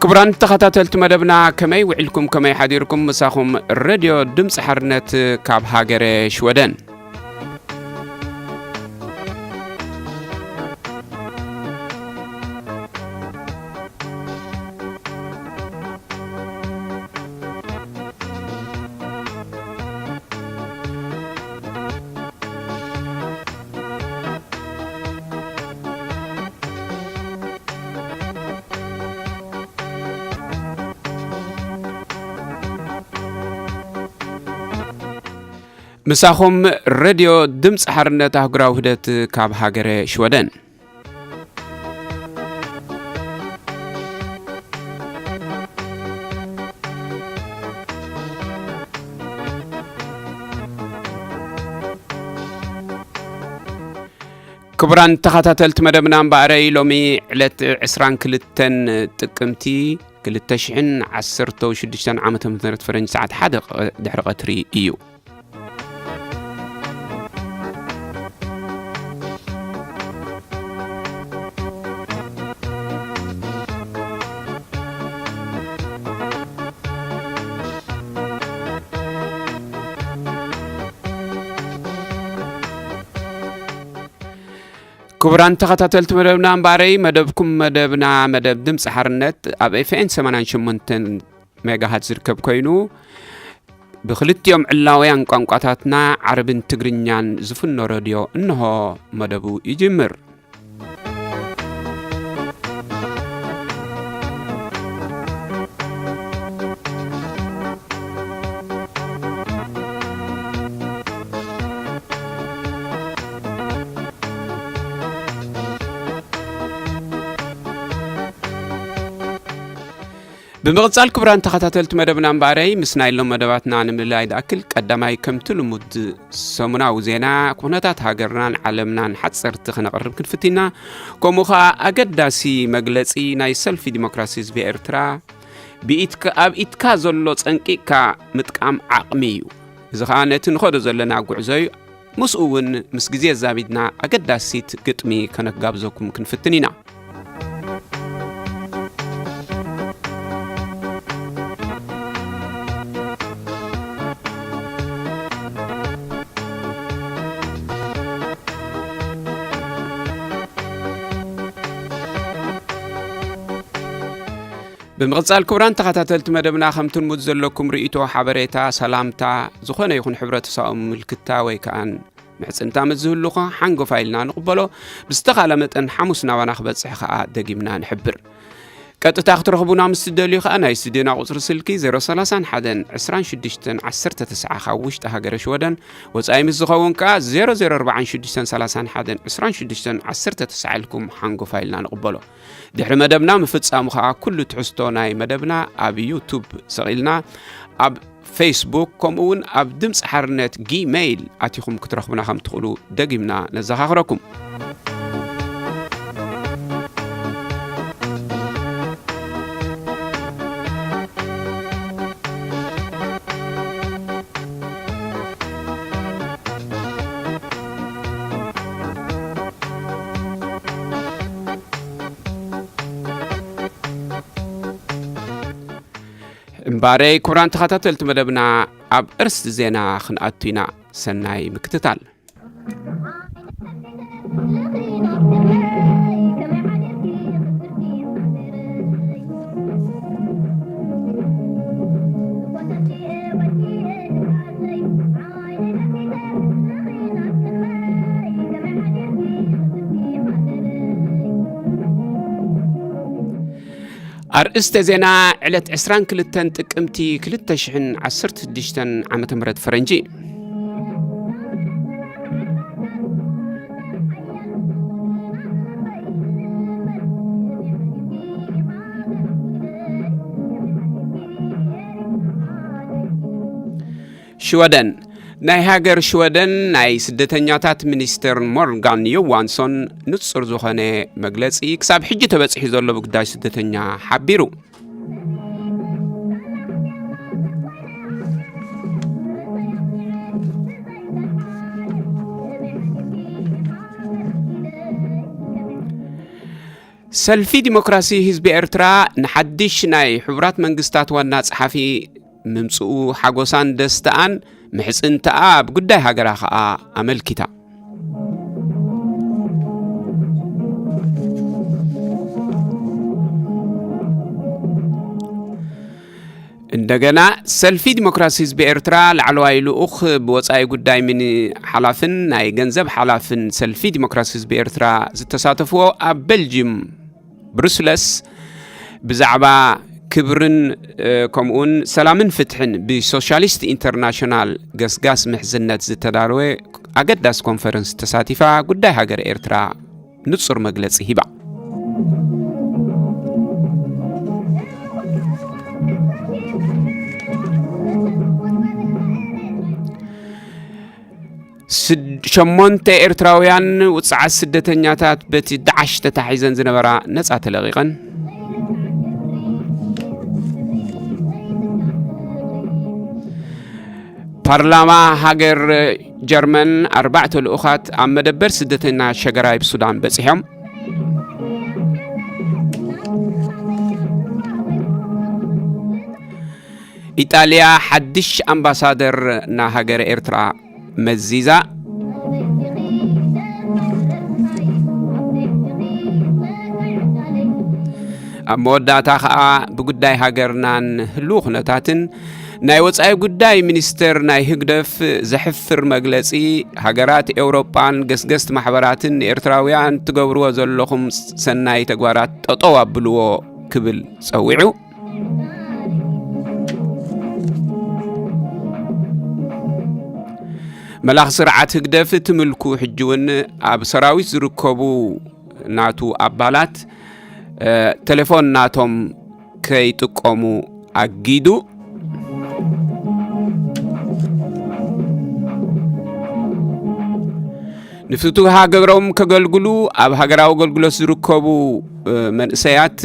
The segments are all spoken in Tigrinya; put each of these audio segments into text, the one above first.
ክቡራን ተኸታተልቲ መደብና፣ ከመይ ውዒልኩም፣ ከመይ ሓዲርኩም? ምሳኹም ሬድዮ ድምፂ ሓርነት ካብ ሃገረ ሽወደን። ምሳኹም ሬድዮ ድምፂ ሓርነት ኣህጉራዊ ውህደት ካብ ሃገረ ሽወደን። ክቡራን ተኸታተልቲ መደብና፣ እምበኣረይ ሎሚ ዕለት ዕስራን ክልተን ጥቅምቲ ክልተ ሽሕን ዓሰርተው ሽዱሽተን ዓመተ ምህረት ፈረንጂ ሰዓት ሓደ ቐ-፣ ድሕሪ ቀትሪ እዩ። ክቡራን ተኸታተልቲ መደብና፣ እምበኣረይ መደብኩም መደብና መደብ ድምፂ ሓርነት ኣብ ኤፍኤን ሰማንያን ሸሞንተን ሜጋሃት ዝርከብ ኮይኑ፣ ብክልቲኦም ዕላውያን ቋንቋታትና ዓረብን ትግርኛን ዝፍኖ ረድዮ እንሆ መደቡ ይጅምር። ብምቕጻል ክቡራን ተኸታተልቲ መደብና፣ እምበኣረይ ምስ ናይ ሎም መደባትና ንምልላይ ዝኣክል፣ ቀዳማይ ከምቲ ልሙድ ሰሙናዊ ዜና፣ ኩነታት ሃገርናን ዓለምናን ሓጸርቲ ክነቕርብ ክንፍቲና፣ ከምኡ ኸኣ ኣገዳሲ መግለጺ ናይ ሰልፊ ዲሞክራሲ ህዝቢ ኤርትራ፣ ብኢትካ፣ ኣብ ኢድካ ዘሎ ጸንቂቕካ ምጥቃም ዓቕሚ እዩ። እዚ ኸኣ ነቲ ንኸዶ ዘለና ጉዕዞ እዩ። ምስኡ እውን ምስ ግዜ ዛቢድና ኣገዳሲት ግጥሚ ከነጋብዘኩም ክንፍትን ኢና። ብምቕጻል ክቡራን ተኸታተልቲ መደብና፣ ከምቲ ልሙድ ዘለኩም ርእይቶ፣ ሓበሬታ፣ ሰላምታ፣ ዝኾነ ይኹን ሕብረተሰባዊ ምልክታ ወይ ከኣ ምሕጽንታ ምስ ዝህሉኻ ሓንጎፋይ ኢልና ንቕበሎ። ብዝተኻለ መጠን ሓሙስ ናባና ክበጽሕ ከኣ ደጊምና ንሕብር። ቀጥታ ክትረኽቡና ምስ ትደልዩ ከኣ ናይ ስቱድዮና ቁጽሪ ስልኪ ዜሮ ሰላሳን ሓደን ዕስራን ሽዱሽተን ዓሰርተ ተስዓ ካብ ውሽጢ ሃገረ ሽወደን፣ ወጻኢ ምስ ዝኸውን ከኣ ዜሮ ዜሮ ኣርባዓን ሽዱሽተን ሰላሳን ሓደን ዕስራን ሽዱሽተን ዓሰርተ ተስዓ ኢልኩም ሓንጎፋይ ኢልና ንቕበሎ። ድሕሪ መደብና ምፍጻሙ ኸኣ ኩሉ ትሕዝቶ ናይ መደብና ኣብ ዩቱብ ሰቒልና፣ ኣብ ፌስቡክ፣ ከምኡ እውን ኣብ ድምፂ ሓርነት ጊሜይል ኣቲኹም ክትረኽቡና ከም ትኽእሉ ደጊምና ነዘኻኽረኩም። እምባረይ ክቡራን ተኸታተልቲ መደብና፣ ኣብ እርስቲ ዜና ክንኣቱ ኢና። ሰናይ ምክትታል። ኣርእስተ ዜና፣ ዕለት ዕስራን ክልተን ጥቅምቲ ክልተ ሽሕን ዓሰርተ ሽዱሽተን ዓመተ ምህረት ፈረንጂ። ሽወደን። ናይ ሃገር ሽወደን ናይ ስደተኛታት ሚኒስትር ሞርጋን ዮዋንሶን ንጹር ዝኾነ መግለጺ ክሳብ ሕጂ ተበጺሑ ዘሎ ብጉዳይ ስደተኛ ሓቢሩ። ሰልፊ ዲሞክራሲ ህዝቢ ኤርትራ ንሓድሽ ናይ ሕቡራት መንግስታት ዋና ጸሓፊ ምምጽኡ ሓጎሳን ደስታኣን ምሕጽንታኣ ኣብ ጉዳይ ሃገራ ከኣ ኣመልኪታ። እንደገና ሰልፊ ዲሞክራሲ ህዝቢ ኤርትራ ላዕለዋይ ልኡኽ ብወጻኢ ጉዳይ ሚኒ ሓላፍን ናይ ገንዘብ ሓላፍን ሰልፊ ዲሞክራሲ ህዝቢ ኤርትራ ዝተሳተፍዎ ኣብ ቤልጅም ብሩስለስ ብዛዕባ ክብርን ከምኡውን ሰላምን ፍትሕን ብሶሻሊስት ኢንተርናሽናል ገስጋስ ምሕዝነት ዝተዳለወ ኣገዳሲ ኮንፈረንስ ተሳቲፋ ጉዳይ ሃገር ኤርትራ ንጹር መግለጺ ሂባ። ሸሞንተ ኤርትራውያን ውጽዓት ስደተኛታት በቲ ዳዓሽ ተታሒዘን ዝነበራ ነጻ ተለቒቐን። ፓርላማ ሃገር ጀርመን ኣርባዕተ ልኡኻት ኣብ መደበር ስደተኛ ሸገራይ ብሱዳን በጺሖም። ኢጣልያ ሓድሽ ኣምባሳደር ናሃገረ ኤርትራ መዚዛ። ኣብ መወዳእታ ኸኣ ብጉዳይ ሃገርናን ህልው ኩነታትን ናይ ወጻኢ ጉዳይ ሚኒስተር ናይ ህግደፍ ዘሕፍር መግለጺ፣ ሃገራት ኤውሮጳን ገስገስቲ ማሕበራትን ንኤርትራውያን ትገብርዎ ዘለኹም ሰናይ ተግባራት ጠጠው ኣብልዎ ክብል ጸዊዑ። መላኽ ስርዓት ህግደፍ ትምልኩ ሕጂ እውን ኣብ ሰራዊት ዝርከቡ ናቱ ኣባላት ተሌፎን ናቶም ከይጥቀሙ ኣጊዱ። ንፍትዊ ሃገሮም ከገልግሉ ኣብ ሃገራዊ ኣገልግሎት ዝርከቡ መንእሰያት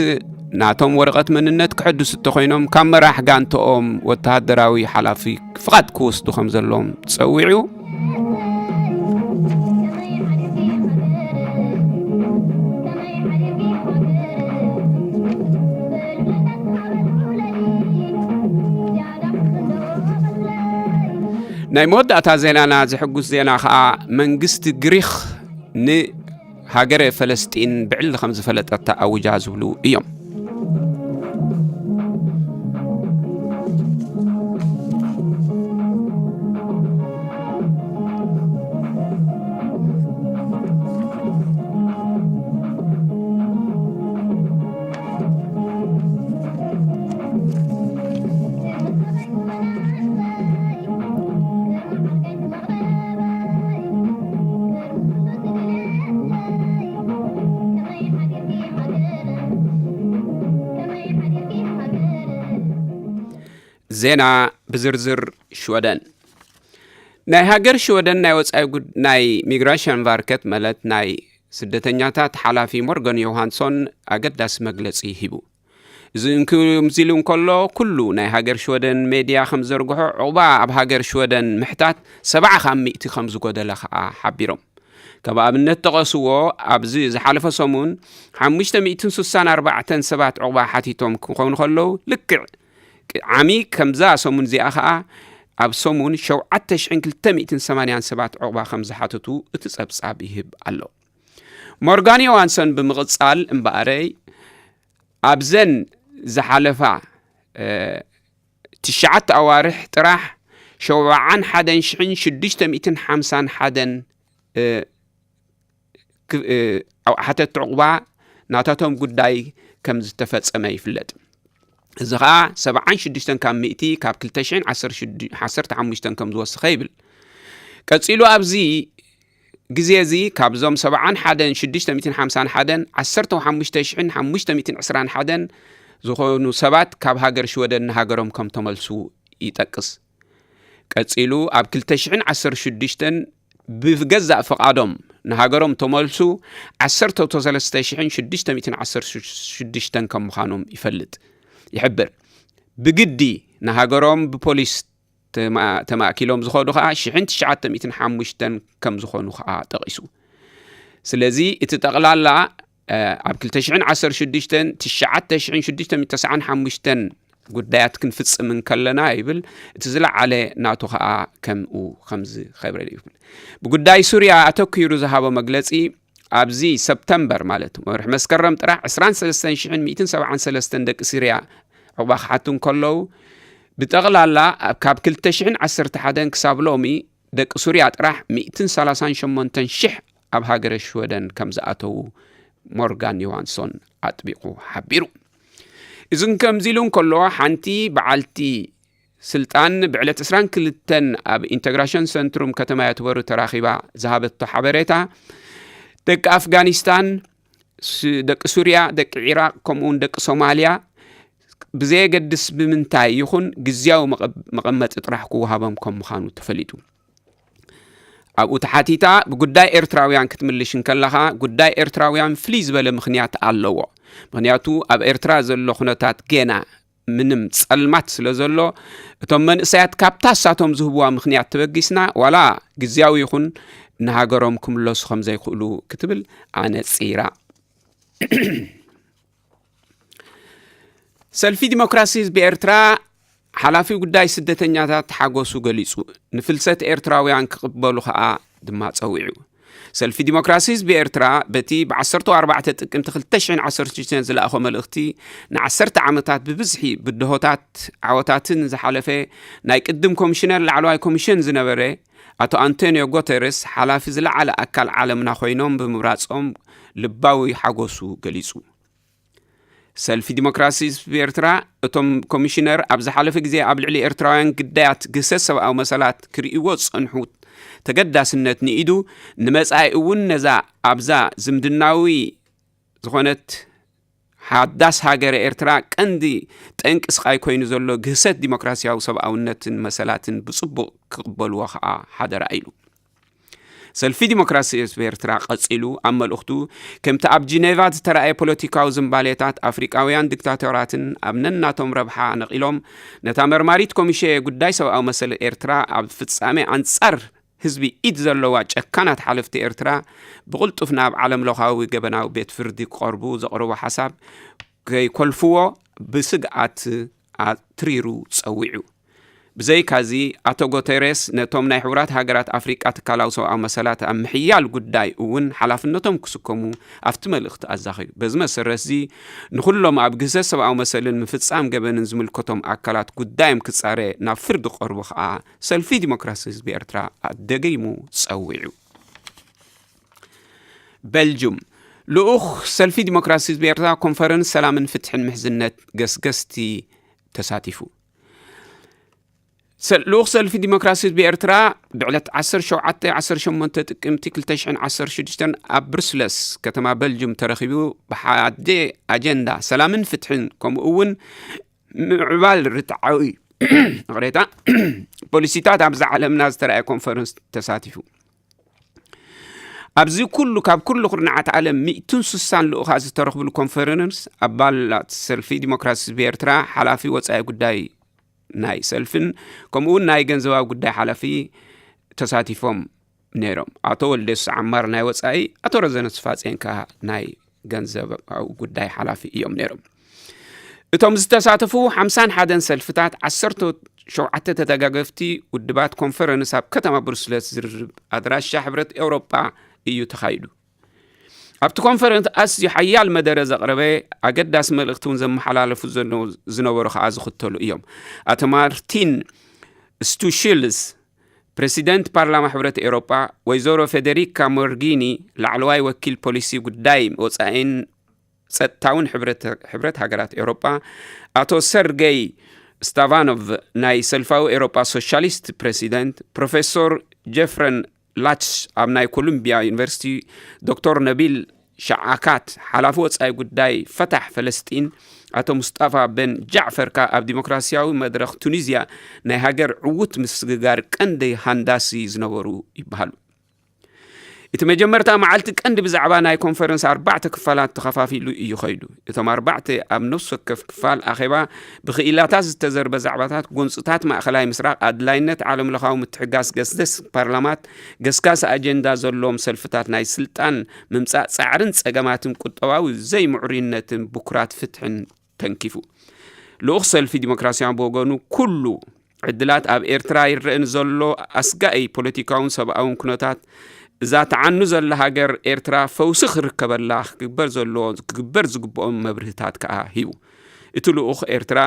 ናቶም ወረቐት መንነት ክሕድሱ እንተኾይኖም ካብ መራሕ ጋንተኦም ወተሃደራዊ ሓላፊ ፍቓድ ክወስዱ ከም ዘለዎም ጸዊዑ። ናይ መወዳእታ ዜናና ዝሕጉስ ዜና ኸኣ መንግስቲ ግሪኽ ንሃገረ ፈለስጢን ብዕሊ ከም ዝፈለጠታ ኣውጃ ዝብሉ እዮም። ዜና ብዝርዝር። ሽወደን። ናይ ሃገር ሽወደን ናይ ወጻኢ ጉድ-፣ ናይ ሚግራሽን ቫርከት ማለት ናይ ስደተኛታት ሓላፊ ሞርጋን ዮሃንሶን ኣገዳሲ መግለጺ ሂቡ። እዚ እንክምዚ ኢሉ እንከሎ፣ ኩሉ ናይ ሃገር ሽወደን ሜድያ ከም ዘርግሖ፣ ዕቑባ ኣብ ሃገር ሽወደን ምሕታት ሰብዓ ካብ ሚእቲ ከም ዝጎደለ ከኣ ሓቢሮም። ከም ኣብነት ጠቐስዎ፣ ኣብዚ ዝሓለፈ ሰሙን ሓሙሽተ ሚእትን ስሳን ኣርባዕተን ሰባት ዕቑባ ሓቲቶም ክኾኑ ከለዉ፣ ልክዕ ዓሚ ከምዛ ሰሙን እዚኣ ኸኣ፣ ኣብ ሰሙን ሸውዓተ ሽሕን ክልተ ሚእትን ሰማንያን ሰባት ዕቑባ ከም ዝሓተቱ እቲ ጸብጻብ ይህብ ኣሎ። ሞርጋን ዮሃንሰን ብምቕጻል እምበኣረይ፣ ኣብዘን ዝሓለፋ፣ እ፣ ትሽዓተ ኣዋርሕ ጥራሕ ሸውዓን ሓደን ሽሕን ሽዱሽተ ሚእትን ሓምሳን ሓደን፣ እ፣ ክ-፣ እ፣ ሓተቲ ዕቑባ ናታቶም ጉዳይ ከም ዝተፈጸመ ይፍለጥ። እዚ ኸኣ ሰብዓን ሽዱሽተን ካብ ሚእቲ ካብ ክልተ ሽሕን ዓሰርተ ሓሙሽተን ከም ዝወሰኸ ይብል። ቀጺሉ ኣብዚ ግዜ እዚ ካብዞም ሰብዓን ሓደን ሽዱሽተ ሚእትን ሓምሳን ሓደን ዓሰርተ ሓሙሽተ ሽሕን ሓሙሽተ ሚእትን ዕስራን ሓደን ዝኾኑ ሰባት ካብ ሃገር ሽወደን ንሃገሮም ከም ተመልሱ ይጠቅስ። ቀጺሉ ኣብ ክልተ ሽሕን ዓሰርተ ሽዱሽተን ብገዛእ ፍቓዶም ንሃገሮም ተመልሱ ዓሰርተ ሰለስተ ሽሕን ሽዱሽተ ሚእትን ዓሰርተ ሽዱሽተን ከም ምዃኖም ይፈልጥ፣ ይሕብር። ብግዲ ንሃገሮም ብፖሊስ ተማ-፣ ተማእኪሎም ዝኸዱ ኸኣ ሽሕን ትሽዓተ ሚእትን ሓሙሽተን ከም ዝኾኑ ኸኣ ጠቒሱ። ስለዚ እቲ ጠቕላላ ኣብ ክልተ ሽሕን ዓሰርተ ሽዱሽተን ትሽዓተ ሽሕን ሽዱሽተ ሚእትን ተስዓን ሓሙሽተን ጉዳያት ክንፍጽም እንከለና ይብል። እቲ ዝለዓለ ናቱ ኸኣ ከምኡ ከምዚ ኸብረ ይብል። ብጉዳይ ሱርያ ኣተኲሩ ዝሃቦ መግለጺ፣ ኣብዚ ሰፕተምበር ማለት ወርሒ መስከረም ጥራሕ ዕስራን ሰለስተን ሽሕን ሚእትን ሰብዓን ሰለስተን ደቂ ሲርያ ዕቑባ ክሓቱ እንከለዉ፣ ብጠቕላላ ኣብ ካብ ክልተ ሽሕን ዓሰርተ ሓደን ክሳብ ሎሚ ደቂ ሱርያ ጥራሕ ሚእትን ሰላሳን ሸሞንተን ሽሕ ኣብ ሃገረ ሽወደን ከም ዝኣተዉ ሞርጋን ዮሃንሶን ኣጥቢቑ ሓቢሩ። እዚ ከምዚ ኢሉ እንከሎ፣ ሓንቲ በዓልቲ ስልጣን ብዕለት ዕስራን ክልተን ኣብ ኢንተግራሽን ሰንትሩም ከተማ የትበሩ ተራኺባ ዝሃበቶ ሓበሬታ፣ ደቂ ኣፍጋኒስታን፣ ስ-፣ ደቂ ሱርያ፣ ደቂ ዒራቕ፣ ከምኡውን ደቂ ሶማልያ ብዘየገድስ ብምንታይ ይኹን ግዝያዊ መቐ-፣ መቐመጢ ጥራሕ ክወሃቦም ከም ምዃኑ ተፈሊጡ። ኣብኡ ተሓቲታ ብጉዳይ ኤርትራውያን ክትምልሽ እንከለኻ፣ ጉዳይ ኤርትራውያን ፍልይ ዝበለ ምኽንያት ኣለዎ። ምኽንያቱ ኣብ ኤርትራ ዘሎ ኩነታት ጌና ምንም ጸልማት ስለ ዘሎ፣ እቶም መንእሰያት ካብታ እሳቶም ዝህብዋ ምኽንያት ተበጊስና፣ ዋላ ግዝያዊ ይኹን ንሃገሮም ክምለሱ ከም ዘይክእሉ ክትብል ኣነጺራ። ሰልፊ ዲሞክራሲ ህዝቢ ኤርትራ ሓላፊ ጉዳይ ስደተኛታት ሓጎሱ ገሊጹ። ንፍልሰት ኤርትራውያን ክቕበሉ ከኣ ድማ ጸዊዑ። ሰልፊ ዲሞክራሲ ህዝቢ ኤርትራ በቲ ብዓሰርተ ኣርባዕተ ጥቅምቲ ክልተ ሽሕን ዓሰርተ ሽዱሽተን ዝለኣኾ መልእኽቲ፣ ንዓሰርተ ዓመታት ብብዝሒ ብድሆታት ዓወታትን ዝሓለፈ ናይ ቅድም ኮሚሽነር ላዕለዋይ ኮሚሽን ዝነበረ ኣቶ ኣንቶኒዮ ጉተረስ ሓላፊ ዝለዓለ ኣካል ዓለምና ኮይኖም ብምምራጾም ልባዊ ሓጎሱ ገሊጹ። ሰልፊ ዲሞክራሲ ህዝቢ ኤርትራ፣ እቶም ኮሚሽነር ኣብ ዝሓለፈ ግዜ ኣብ ልዕሊ ኤርትራውያን ግዳያት ግህሰት ሰብኣዊ መሰላት ክርእይዎ ዝጸንሑ ተገዳስነት ንኢዱ፣ ንመጻኢ እውን ነዛ ኣብዛ ዝምድናዊ ዝኾነት ሓዳስ ሃገረ ኤርትራ ቀንዲ ጠንቂ ስቓይ ኮይኑ ዘሎ ግህሰት ዲሞክራሲያዊ ሰብኣውነትን መሰላትን ብጽቡቕ ክቕበልዎ ከኣ ሓደራ ኢሉ። ሰልፊ ዲሞክራሲ ህዝቢ ኤርትራ ቀጺሉ ኣብ መልእኽቱ፣ ከምቲ ኣብ ጂኔቫ ዝተራእየ ፖለቲካዊ ዝምባሌታት ኣፍሪቃውያን ዲክታቶራትን ኣብ ነናቶም ረብሓ ነቒሎም ነታ መርማሪት ኮሚሽን ጉዳይ ሰብኣዊ መሰል ኤርትራ ኣብ ፍጻሜ ኣንጻር ህዝቢ ኢድ ዘለዋ ጨካናት ሓለፍቲ ኤርትራ ብቕልጡፍ ናብ ዓለም ለኻዊ ገበናዊ ቤት ፍርዲ ክቐርቡ ዘቕረቦ ሓሳብ ከይኮልፍዎ ብስግኣት ኣትሪሩ ጸዊዑ። ብዘይካዚ፣ ኣቶ ጎተሬስ ነቶም ናይ ሕቡራት ሃገራት ኣፍሪቃ ትካላዊ ሰብኣዊ መሰላት ኣብ ምሕያል ጉዳይ እውን ሓላፍነቶም ክስከሙ ኣብቲ መልእኽቲ ኣዛኺሩ። በዚ መሰረትዚ፣ ንኹሎም ኣብ ግህሰት ሰብኣዊ መሰልን ምፍጻም ገበንን ዝምልከቶም ኣካላት ጉዳዮም ክጻረ ናብ ፍርዲ ክቐርቡ ከኣ ሰልፊ ዲሞክራሲ ህዝቢ ኤርትራ ኣደገይሙ ጸዊዑ። ቤልጁም፣ ልኡኽ ሰልፊ ዲሞክራሲ ህዝቢ ኤርትራ ኮንፈረንስ ሰላምን ፍትሕን ምሕዝነት ገስገስቲ ተሳቲፉ። ሰ-፣ ልኡኽ ሰልፊ ዲሞክራሲ ህዝቢ ኤርትራ ብዕለት ዓሰርተ ሸውዓተ ዓሰርተ ሸሞንተ ጥቅምቲ ክልተ ሽሕን ዓሰርተ ሽዱሽተን ኣብ ብሩስለስ ከተማ በልጁም ተረኺቡ ብሓደ ኣጀንዳ ሰላምን ፍትሕን ከምኡ እውን ምዕባል ርትዓዊ ይቕሬታ፣ ፖሊሲታት ኣብዛ ዓለምና ዝተረኣየ ኮንፈረንስ ተሳቲፉ። ኣብዚ ኩሉ ካብ ኩሉ ኩርናዓት ዓለም ሚእትን ስሳን ልኡኻት ዝተረኽብሉ ኮንፈረንስ ኣባላት ሰልፊ ዲሞክራሲ ህዝቢ ኤርትራ ሓላፊ ወጻኢ ጉዳይ ናይ ሰልፍን ከምኡ እውን ናይ ገንዘባዊ ጉዳይ ሓላፊ ተሳቲፎም ነይሮም። ኣቶ ወልደየሱስ ዓማር ናይ ወጻኢ፣ ኣቶ ረዘነ ስፋጼን ከኣ ናይ ገንዘባዊ ጉዳይ ሓላፊ እዮም ነይሮም። እቶም ዝተሳተፉ ሓምሳን ሓደን ሰልፍታት ዓሰርተ ሸውዓተ ተደጋገፍቲ ውድባት ኮንፈረንስ ኣብ ከተማ ብሩስለስ ዝርርብ ኣድራሻ ሕብረት ኤውሮጳ እዩ ተኻይዱ። ኣብቲ ኮንፈረንስ ኣዝዩ ሓያል መደረ ዘቕረበ ኣገዳሲ መልእኽቲ እውን ዘመሓላለፉ ዘነ-፣ ዝነበሩ ከኣ ዝኽተሉ እዮም። ኣቶ ማርቲን ስቱሽልስ ፕረሲደንት ፓርላማ ሕብረት ኤውሮጳ፣ ወይዘሮ ፌደሪካ ሞርጊኒ ላዕለዋይ ወኪል ፖሊሲ ጉዳይ ወጻኢን ጸጥታውን ሕብረት፣ ሕብረት ሃገራት ኤውሮጳ፣ ኣቶ ሰርገይ ስታቫኖቭ ናይ ሰልፋዊ ኤውሮጳ ሶሻሊስት ፕረሲደንት፣ ፕሮፌሶር ጀፍረን ላች ኣብ ናይ ኮሎምቢያ ዩኒቨርሲቲ፣ ዶክተር ነቢል ሸዓካት ሓላፊ ወጻኢ ጉዳይ ፈታሕ ፈለስጢን፣ ኣቶ ሙስጣፋ በን ጃዕፈር ከኣ ኣብ ዲሞክራሲያዊ መድረኽ ቱኒዝያ ናይ ሃገር ዕዉት ምስግጋር ቀንዲ ሃንዳሲ ዝነበሩ ይበሃሉ። እቲ መጀመርታ መዓልቲ ቀንዲ ብዛዕባ ናይ ኮንፈረንስ ኣርባዕተ ክፋላት ተኸፋፊሉ እዩ ኸይዱ። እቶም ኣርባዕተ ኣብ ነፍሲ ወከፍ ክፋል ኣኼባ ብኽኢላታት ዝተዘርበ ዛዕባታት፣ ጎንፅታት ማእኸላይ ምስራቕ፣ ኣድላይነት ዓለምለኻዊ ምትሕጋስ፣ ገስገስ ፓርላማት፣ ገስጋስ ኣጀንዳ ዘለዎም ሰልፍታት፣ ናይ ስልጣን ምምፃእ ፃዕርን ፀገማትን ቁጠባዊ ዘይምዕሩይነትን ብኩራት ፍትሕን ተንኪፉ። ልኡኽ ሰልፊ ዲሞክራሲያዊ ብወገኑ፣ ኩሉ ዕድላት ኣብ ኤርትራ ይረአ ንዘሎ ኣስጋኢ ፖለቲካውን ሰብኣውን ኩነታት፣ እዛ ትዓኑ ዘላ ሃገር ኤርትራ ፈውሲ ክርከበላ ክግበር ዘለዎ፣ ክግበር ዝግብኦም መብርህታት ከኣ ሂቡ። እቲ ልኡኽ፣ ኤርትራ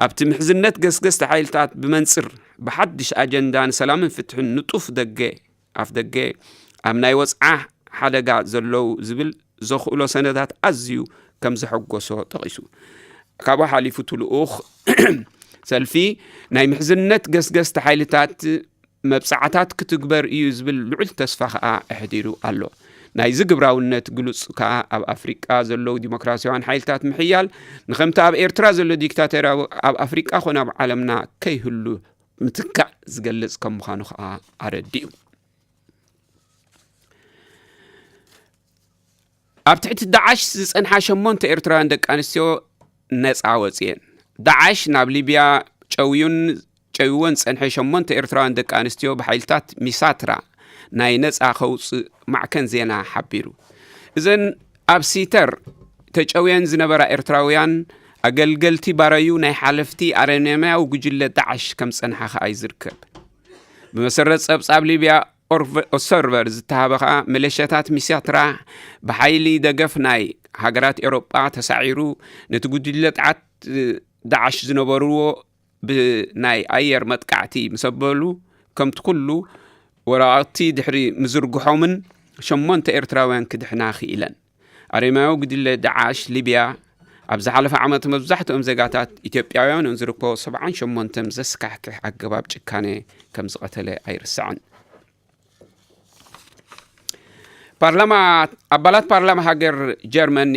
ኣብቲ ምሕዝነት ገስገስቲ ሓይልታት ብመንጽር ብሓድሽ ኣጀንዳ ንሰላምን ፍትሕን ንጡፍ ደገ ኣፍ ደገ ኣብ ናይ ወጽዓ ሓደጋ ዘለዉ ዝብል ዘኽእሎ ሰነዳት ኣዝዩ ከም ዘሐጎሶ ጠቒሱ። ካብኡ ሓሊፉ እቲ ልኡኽ ሰልፊ ናይ ምሕዝነት ገስገስቲ ሓይልታት መብጻዕታት ክትግበር እዩ ዝብል ልዑል ተስፋ ከኣ ኣሕዲሩ ኣሎ። ናይዚ ግብራውነት ግሉጽ ከኣ ኣብ ኣፍሪቃ ዘለዉ ዲሞክራሲያውያን ሓይልታት ምሕያል ንኸምቲ ኣብ ኤርትራ ዘሎ ዲክታቶርያዊ ኣብ ኣፍሪቃ ኮነ ኣብ ዓለምና ከይህሉ ምትካእ ዝገልጽ ከም ምዃኑ ከኣ ኣረዲኡ። ኣብ ትሕቲ ዳዓሽ ዝጸንሓ ሸሞንተ ኤርትራውያን ደቂ ኣንስትዮ ነጻ ወጽኤን። ዳዓሽ ናብ ሊብያ ጨውዩን ጨውወን ዝጸንሐ ሸሞንተ ኤርትራውያን ደቂ ኣንስትዮ ብሓይልታት ሚሳትራ ናይ ነጻ ከውጽእ ማዕከን ዜና ሓቢሩ። እዘን ኣብ ሲተር ተጨውየን ዝነበራ ኤርትራውያን ኣገልገልቲ ባረዩ ናይ ሓለፍቲ ኣረሜናዊ ጉጅለ ዳዓሽ ከም ዝጸንሓ ከኣ ይዝርከብ። ብመሰረት ጸብጻብ ሊብያ ኦርቨ-፣ ኦብሰርቨር ዝተሃበ ከኣ፣ ሚሊሻታት ሚሳትራ ብሓይሊ ደገፍ ናይ ሃገራት ኤውሮጳ ተሳዒሩ፣ ነቲ ጉጅለ ጣዓት ዳዓሽ ዝነበርዎ ብናይ ኣየር መጥቃዕቲ ምስ ኣበሉ፣ ከምቲ ኩሉ ወረቓቕቲ ድሕሪ ምዝርግሖምን ሸሞንተ ኤርትራውያን ክድሕና ክኢለን። ኣረማዊ ጉጅለ ዳዓሽ ሊብያ ኣብ ዝሓለፈ ዓመት መብዛሕትኦም ዜጋታት ኢትዮጵያውያን ዝርከቦ ሰብዓን ሸሞንተን ዘስካሕክሕ ኣገባብ ጭካኔ ከም ዝቐተለ ኣይርሳዕን። ፓርላማ፣ ኣባላት ፓርላማ ሃገር ጀርመን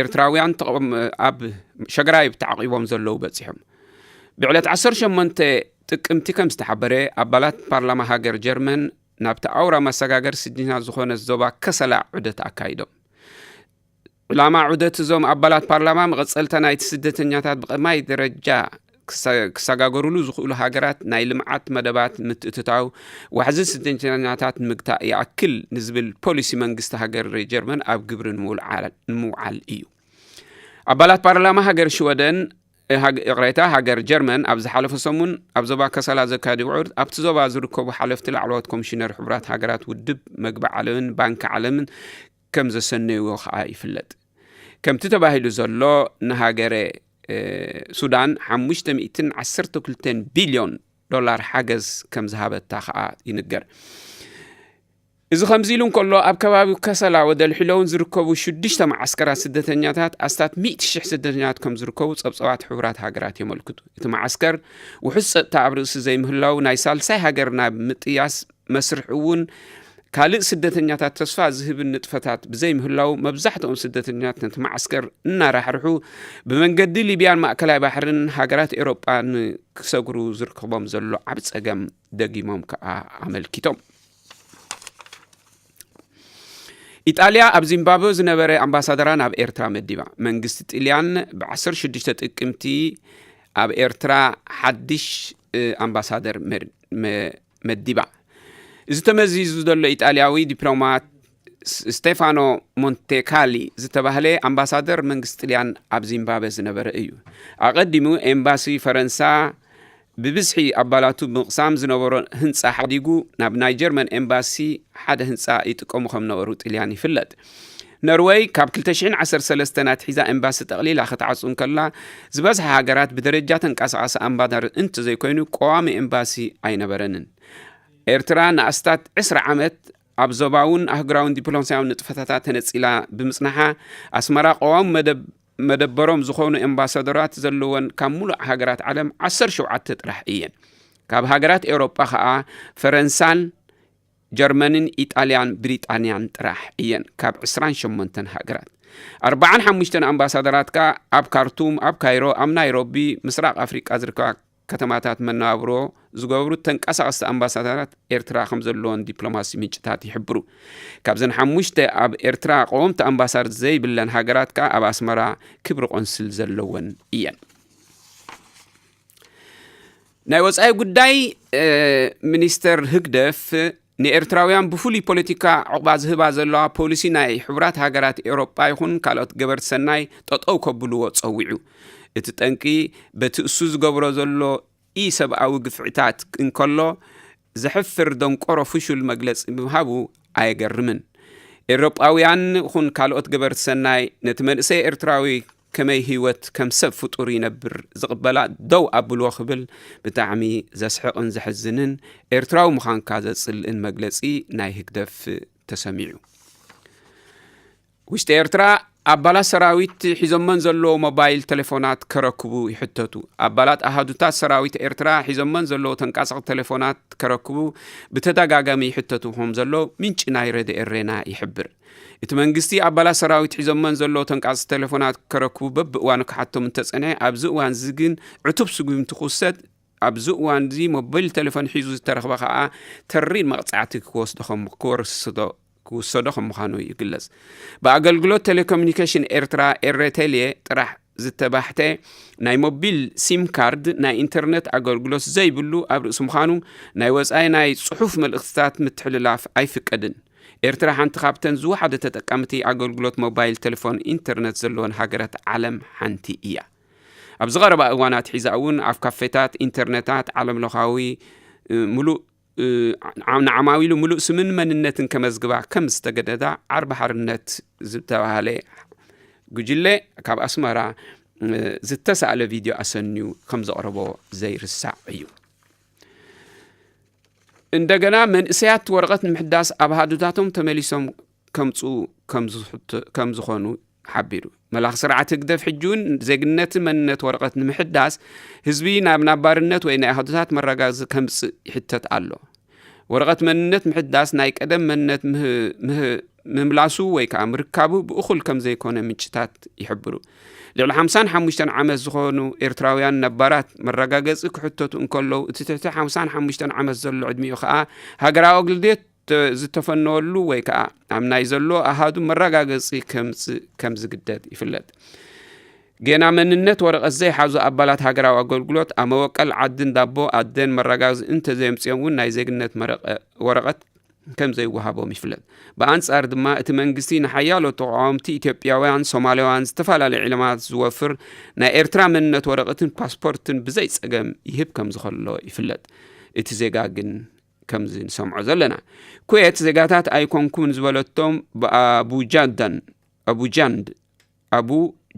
ኤርትራውያን ተቐም-፣ ኣብ ሸግራይብ ተዓቂቦም ዘለዉ በጺሖም። ብዕለት ዓሰርተ ሸሞንተ ጥቅምቲ ከም ዝተሓበረ፣ ኣባላት ፓርላማ ሃገር ጀርመን ናብቲ ኣውራ መሰጋገር ስደተኛታት ዝኾነ ዞባ ከሰላ ዑደት ኣካይዶም። ዕላማ ዑደት እዞም ኣባላት ፓርላማ፣ መቐጸልታ ናይቲ ስደተኛታት ብቐዳማይ ደረጃ ክሰ-፣ ክሰጋገሩሉ ዝኽእሉ ሃገራት ናይ ልምዓት መደባት ምትእትታው፣ ዋሕዚ ስደተኛታት ንምግታእ ይኣክል ንዝብል ፖሊሲ መንግስቲ ሃገር ጀርመን ኣብ ግብሪ ንምውልዓል-፣ ንምውዓል እዩ። ኣባላት ፓርላማ ሃገር ሽወደን፣ ሃግ-፣ ይቕሬታ፣ ሃገር ጀርመን ኣብ ዝሓለፈ ሰሙን ኣብ ዞባ ከሰላ ዘካየድዎ ዑደት፣ ኣብቲ ዞባ ዝርከቡ ሓለፍቲ ላዕለዎት ኮሚሽነር ሕቡራት ሃገራት፣ ውድብ መግቢ ዓለምን ባንኪ ዓለምን ከም ዘሰነይዎ ከኣ ይፍለጥ። ከምቲ ተባሂሉ ዘሎ፣ ንሃገረ፣ እ፣ ሱዳን ሓሙሽተ ሚእትን ዓሰርተ ክልተን ቢልዮን ዶላር ሓገዝ ከም ዝሃበታ ከኣ ይንገር። እዚ ከምዚ ኢሉ እንከሎ፣ ኣብ ከባቢ ከሰላ ወደልሒለውን ዝርከቡ ሽዱሽተ መዓስከራት ስደተኛታት ኣስታት ሚእቲ ሽሕ ስደተኛታት ከም ዝርከቡ ጸብጻባት ሕቡራት ሃገራት የመልክቱ። እቲ መዓስከር ውሑስ ጸጥታ ኣብ ርእሲ ዘይምህላው፣ ናይ ሳልሳይ ሃገር ናብ ምጥያስ መስርሕ እውን፣ ካልእ ስደተኛታት ተስፋ ዝህብን ንጥፈታት ብዘይምህላው፣ መብዛሕትኦም ስደተኛታት ነቲ መዓስከር እናራሕርሑ ብመንገዲ ሊብያን ማእከላይ ባሕርን ሃገራት ኤውሮጳን ክሰግሩ ዝርከቦም ዘሎ ዓቢ ጸገም ደጊሞም ከኣ ኣመልኪቶም። ኢጣልያ ኣብ ዚምባብወ ዝነበረ ኣምባሳደራ ናብ ኤርትራ መዲባ። መንግስቲ ጥልያን ብ ዓሰርተ ሽዱሽተ ጥቅምቲ ኣብ ኤርትራ ሓድሽ፣ እ፣ ኣምባሳደር መር-፣ መ-፣ መዲባ። እዚ ተመዚዙ ዘሎ ኢጣልያዊ ዲፕሎማት ስ-፣ ስቴፋኖ ሞንቴካሊ ዝተባህለ ኣምባሳደር መንግስቲ ጥልያን ኣብ ዚምባብወ ዝነበረ እዩ። ኣቐዲሙ ኤምባሲ ፈረንሳ ብብዝሒ ኣባላቱ ብምቕሳም ዝነበሮ ህንጻ ሓዲጉ ናብ ናይ ጀርመን ኤምባሲ ሓደ ህንጻ ይጥቀሙ ከም ነበሩ ጥልያን ይፍለጥ። ኖርወይ ካብ ክልተ ሽሕን ዓሰርተ ሰለስተን ኣትሒዛ ኤምባሲ ጠቕሊላ ክትዓጹ እንከላ፣ ዝበዝሓ ሃገራት ብደረጃ ተንቀሳቓሲ ኣምባሳደር እንተዘይኮይኑ ቀዋሚ ኤምባሲ ኣይነበረንን። ኤርትራ ንኣስታት ዕስራ ዓመት ኣብ ዞባውን ኣህጉራውን ዲፕሎማስያዊ ንጥፈታታ ተነጺላ ብምጽናሓ፣ ኣስመራ ቀዋሚ መደብ-፣ መደበሮም ዝኾኑ ኤምባሳደራት ዘለወን ካብ ሙሉእ ሃገራት ዓለም ዓሰርተ ሸውዓተ ጥራሕ እየን። ካብ ሃገራት ኤውሮጳ ኸኣ ፈረንሳን ጀርመንን ኢጣልያን ብሪጣንያን ጥራሕ እየን፣ ካብ ዕስራን ሸሞንተን ሃገራት። ኣርባዓን ሓሙሽተን ኣምባሳደራት ከኣ ኣብ ካርቱም፣ ኣብ ካይሮ፣ ኣብ ናይሮቢ፣ ምስራቕ ኣፍሪቃ ዝርከባ ከተማታት መነባብሮ ዝገብሩ ተንቀሳቐስቲ ኣምባሳደራት ኤርትራ ከም ዘለዎን ዲፕሎማሲ ምንጭታት ይሕብሩ። ካብዘን ሓሙሽተ ኣብ ኤርትራ ቀወምቲ ኣምባሳደር ዘይብለን ሃገራት ከኣ ኣብ ኣስመራ ክብሪ ቆንስል ዘለወን እየን። ናይ ወጻኢ ጉዳይ ሚኒስተር ህግደፍ ንኤርትራውያን ብፍሉይ ፖለቲካ ዕቑባ ዝህባ ዘለዋ ፖሊሲ ናይ ሕቡራት ሃገራት ኤውሮጳ ይኹን ካልኦት ገበርቲ ሰናይ ጠጠው ከብልዎ ጸዊዑ። እቲ ጠንቂ በቲ እሱ ዝገብሮ ዘሎ ኢሰብኣዊ ግፍዕታት እንከሎ ዘሕፍር ደንቆሮ ፍሹል መግለጺ ምሃቡ ኣየገርምን። ኤውሮጳውያን ይኹን ካልኦት ገበርቲ ሰናይ ነቲ መንእሰይ ኤርትራዊ ከመይ ህይወት ከም ሰብ ፍጡር ይነብር ዝቕበላ ደው ኣብልዎ ክብል ብጣዕሚ ዘስሕቕን ዘሕዝንን ኤርትራዊ ምዃንካ ዘጽልእን መግለጺ ናይ ህግደፍ ተሰሚዑ። ውሽጢ ኤርትራ ኣባላት ሰራዊት ሒዞመን ዘለዎ ሞባይል ቴሌፎናት ከረክቡ ይሕተቱ። ኣባላት ኣሃዱታት ሰራዊት ኤርትራ ሒዞመን ዘለዎ ተንቃሳቕ ቴሌፎናት ከረክቡ ብተደጋጋሚ ይሕተቱ ከም ዘሎ ምንጪ ናይ ረድኤ ሬና ይሕብር። እቲ መንግስቲ ኣባላት ሰራዊት ሒዞመን ዘለዎ ተንቃሳቕ ቴሌፎናት ከረክቡ በብእዋኑ ክሓቶም እንተጸንሐ፣ ኣብዚ እዋን እዚ ግን ዕቱብ ስጉምቲ ክውሰድ፣ ኣብዚ እዋን እዚ ሞባይል ቴሌፎን ሒዙ ዝተረኽበ ከኣ ተሪር መቕጻዕቲ ክወስዶ ከም ክወስዶ ክውሰዶ ከም ምዃኑ ይግለጽ። ብኣገልግሎት ቴሌኮሙኒኬሽን ኤርትራ ኤረቴሌ ጥራሕ ዝተባሕተ ናይ ሞቢል ሲም ካርድ ናይ ኢንተርነት ኣገልግሎት ዘይብሉ ኣብ ርእሲ ምዃኑ ናይ ወጻኢ ናይ ጽሑፍ መልእኽትታት ምትሕልላፍ ኣይፍቀድን። ኤርትራ ሓንቲ ካብተን ዝወሓደ ተጠቃምቲ ኣገልግሎት ሞባይል ቴሌፎን ኢንተርነት ዘለወን ሃገራት ዓለም ሓንቲ እያ። ኣብዚ ቀረባ እዋናት ሒዛ እውን ኣብ ካፌታት፣ ኢንተርነታት፣ ዓለምለኻዊ፣ እ፣ ምሉእ፣ እ፣ ዓ-፣ ንዓማዊሉ ምሉእ ስምን መንነትን ከመዝግባ ከም ዝተገደዳ ዓርቢ ሓርነት ዝተባህለ ጉጅለ ካብ ኣስመራ፣ እ፣ ዝተሳእለ ቪድዮ ኣሰንዩ ከም ዘቕረቦ ዘይርሳዕ እዩ። እንደገና መንእሰያት ወረቐት ንምሕዳስ ኣብ ኣሃዱታቶም ተመሊሶም ከምጽኡ ከም ዝሕቶ-፣ ከም ዝኾኑ ሓቢሩ። መላኺ ስርዓት ህግደፍ ሕጂ እውን ዜግነትን መንነት ወረቐት ንምሕዳስ ህዝቢ ናብ ናባርነት ወይ ናይ ኣሃዱታት መረጋገጺ ከምጽእ ይሕተት ኣሎ። ወረቐት መንነት ምሕዳስ ናይ ቀደም መንነት ምህ-፣ ምህ-፣ ምምላሱ ወይ ከኣ ምርካቡ ብእኹል ከም ዘይኮነ ምንጭታት ይሕብሩ። ልዕሊ ሓምሳን ሓሙሽተን ዓመት ዝኾኑ ኤርትራውያን ነባራት መረጋገጺ ክሕተቱ እንከለዉ፣ እቲ ትሕቲ ሓምሳን ሓሙሽተን ዓመት ዘሎ ዕድሚኡ ከኣ ሃገራዊ ኣገልግሎት ተ-፣ ዝተፈነወሉ ወይ ከኣ ኣብ ናይ ዘሎ ኣሃዱ መረጋገጺ ከምጽእ ከም ዝግደድ ይፍለጥ። ጌና መንነት ወረቐት ዘይሓዙ ኣባላት ሃገራዊ ኣገልግሎት ኣብ መበቀል ዓድን ዳቦ ኣደን መረጋገጺ እንተዘየምጽኦም እውን ናይ ዜግነት መረቐ-፣ ወረቐት ከም ዘይወሃቦም ይፍለጥ። ብኣንጻር ድማ እቲ መንግስቲ ንሓያሎ ተቃወምቲ ኢትዮጵያውያን፣ ሶማላውያን፣ ዝተፈላለዩ ዕላማት ዝወፍር ናይ ኤርትራ መንነት ወረቐትን ፓስፖርትን ብዘይ ጸገም ይህብ ከም ዝኸሎ ይፍለጥ። እቲ ዜጋ ግን ከምዚ ንሰምዖ ዘለና። ኩዌት ዜጋታት ኣይኮንኩን ዝበለቶም ብኣቡጃዳን፣ ኣቡጃንድ፣ ኣቡ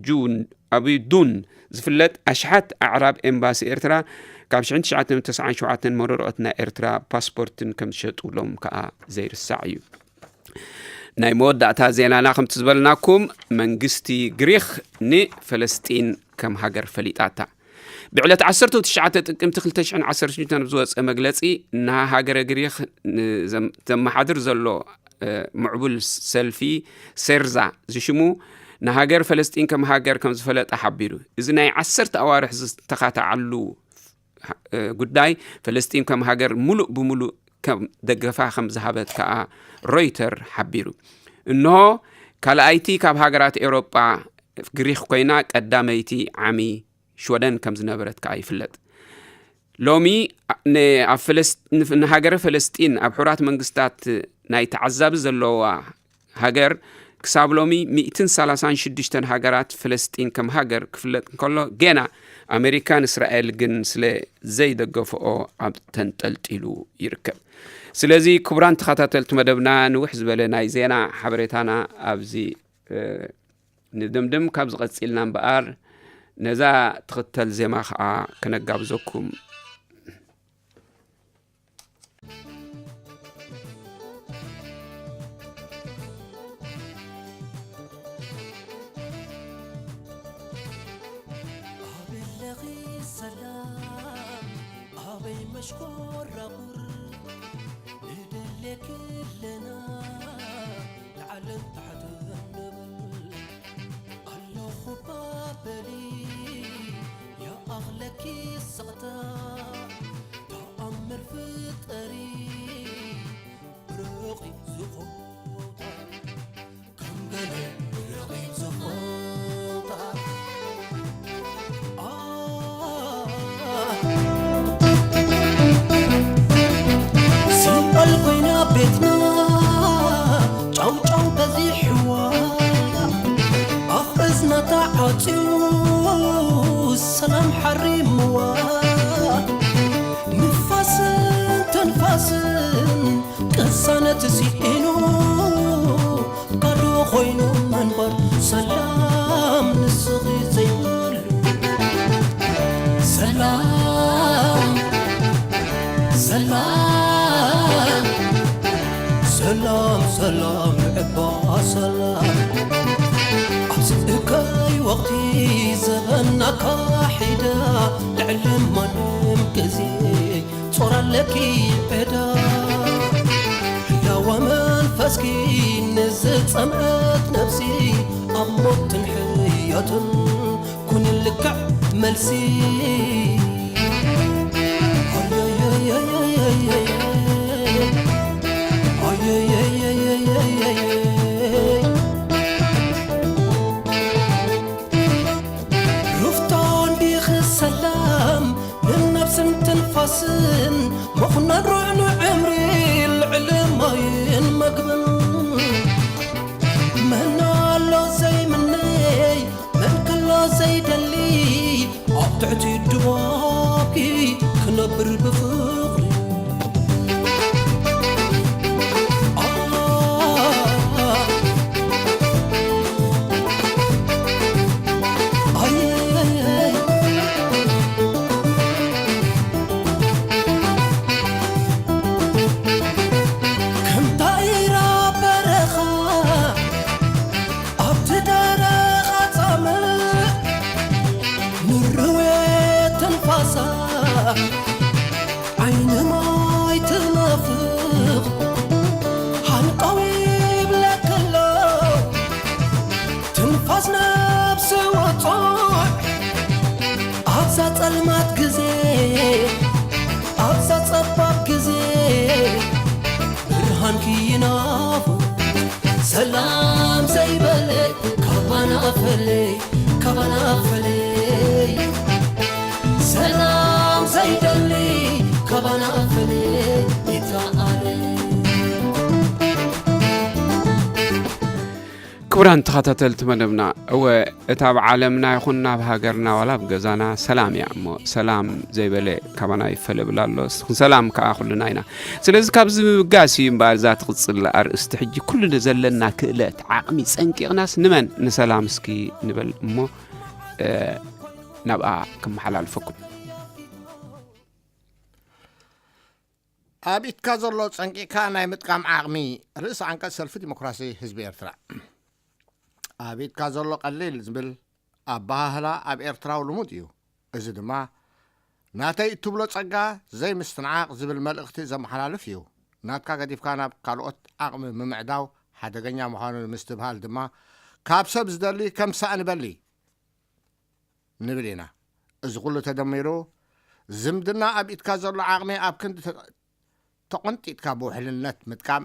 ጁን፣ ኣቡ ዱን ዝፍለጥ ኣሽሓት ኣዕራብ ኤምባሲ ኤርትራ ካብ ሽሕን ትሽዓተ ሚእትን ተስዓን ሸውዓተን መረረኦት ናይ ኤርትራ ፓስፖርትን ከም ዝሸጡሎም ከኣ ዘይርሳዕ እዩ። ናይ መወዳእታ ዜናና ከምቲ ዝበልናኩም መንግስቲ ግሪኽ ንፈለስጢን ከም ሃገር ፈሊጣታ። ብዕለት ዓሰርተ ትሽዓተ ጥቅምቲ ክልተ ሽሕን ዓሰርተ ሽዱሽተን ኣብ ዝወጸ መግለጺ ንሃገረ ግሪኽ ንዘም-፣ ዘመሓድር ዘሎ፣ እ፣ ምዕቡል ሰልፊ ሴርዛ ዝሽሙ ንሃገር ፈለስጢን ከም ሃገር ከም ዝፈለጠ ሓቢሩ። እዚ ናይ ዓሰርተ ኣዋርሕ ዝተኻተዓሉ፣ እ፣ ጉዳይ ፈለስጢን ከም ሃገር ሙሉእ ብሙሉእ ከም ደገፋ ከም ዝሃበት ከኣ ሮይተር ሓቢሩ። እንሆ ካልኣይቲ ካብ ሃገራት ኤውሮጳ ግሪኽ ኮይና ቀዳመይቲ ዓሚ ሽወደን ከም ዝነበረት ከኣ ይፍለጥ። ሎሚ ን-፣ ኣብ ፈለስ-፣ ንፍ-፣ ንሃገረ ፈለስጢን ኣብ ሕቡራት መንግስታት ናይ ተዓዛቢ ዘለዋ ሃገር ክሳብ ሎሚ ሚእትን ሰላሳን ሽዱሽተን ሃገራት ፈለስጢን ከም ሃገር ክፍለጥ እንከሎ፣ ጌና ኣሜሪካን እስራኤል ግን ስለ ዘይደገፍኦ ኣብ ተንጠልጢሉ ይርከብ። ስለዚ ክቡራን ተኸታተልቲ መደብና፣ ንውሕ ዝበለ ናይ ዜና ሓበሬታና ኣብዚ፣ እ፣ ንድምድም። ካብ ዝቐጺልና እምበኣር ነዛ ትኽተል ዜማ ኸኣ ከነጋብዘኩም። ኣበለኺ ሰላም ኣበይ መሽኮራኹር ንደሌኪ ኣለና ላዕልን ታሕትን ንብል ኣለኹ ባበሊ ይኣኽለኪ ስቕታ ኣሪምዋ ንፋስን ተንፋስን ቅሳነት ስኢኑ ባዶ ኮይኑ ምንባር ሰላም ንስኺ ዘይብሉ ሰላም ሰላም ሰላም ሰላም ንዕባ ሰላም ኣብዚ እከይ ወቕቲ ዘበና ካሒዳ ልዕሊ ማንም ግዜ ጾር ኣለኪ ዕዳ ህላወ መንፈስኪ ንዝጸምአት ነፍሲ ኣብ ሞትን ሕያትን ኩኒ ልክዕ መልሲ ሩፍታ እንዲኺ ሰላም ንነብስን ትንፋስን ምኹናን ርዕኑ ዕምሪ ልዕሊ ማይን መግብን መን ኣሎ ዘይምነይ መን ከሎ ዘይደሊ ኣብ ትሕቲ ድባብኪ ክነብር ብፍቕሪ ክቡራን ተኸታተልቲ መደብና፣ እወ፣ እታ ኣብ ዓለምና ይኹን ናብ ሃገርና ዋላ ኣብ ገዛና ሰላም እያ እሞ፣ ሰላም ዘይበለ ካባና ይፈለ ብላ ኣሎ። ንስኹም ሰላም ከኣ ኩልና ኢና። ስለዚ ካብዚ ምብጋስ እዩ እምበኣር እዛ ትቕጽል ኣርእስቲ። ሕጂ ኩሉ ዘለና ክእለት ዓቕሚ ጸንቂቕናስ ንመን ንሰላም እስኪ ንበል እሞ ናብኣ ከመሓላልፈኩም። ኣብ ኢድካ ዘሎ ጸንቂቕካ ናይ ምጥቃም ዓቕሚ። ርእሲ ዓንቀጽ ሰልፊ ዲሞክራሲ ህዝቢ ኤርትራ። ኣብ ኢድካ ዘሎ ቀሊል ዝብል ኣበሃህላ ኣብ ኤርትራዊ ልሙድ እዩ። እዚ ድማ ናተይ እትብሎ ጸጋ ዘይምስትንዓቕ ዝብል መልእኽቲ ዘመሓላልፍ እዩ። ናትካ ገዲፍካ ናብ ካልኦት ዓቕሚ ምምዕዳው ሓደገኛ ምዃኑ ንምስትብሃል ድማ ካብ ሰብ ዝደሊ ከም ሳእኒ በሊ ንብል ኢና። እዚ ኩሉ ተደሚሩ ዝምድና ኣብ ኢድካ ዘሎ ዓቕሚ ኣብ ክንዲ ተቖንጢጥካ ብውሕልነት ምጥቃም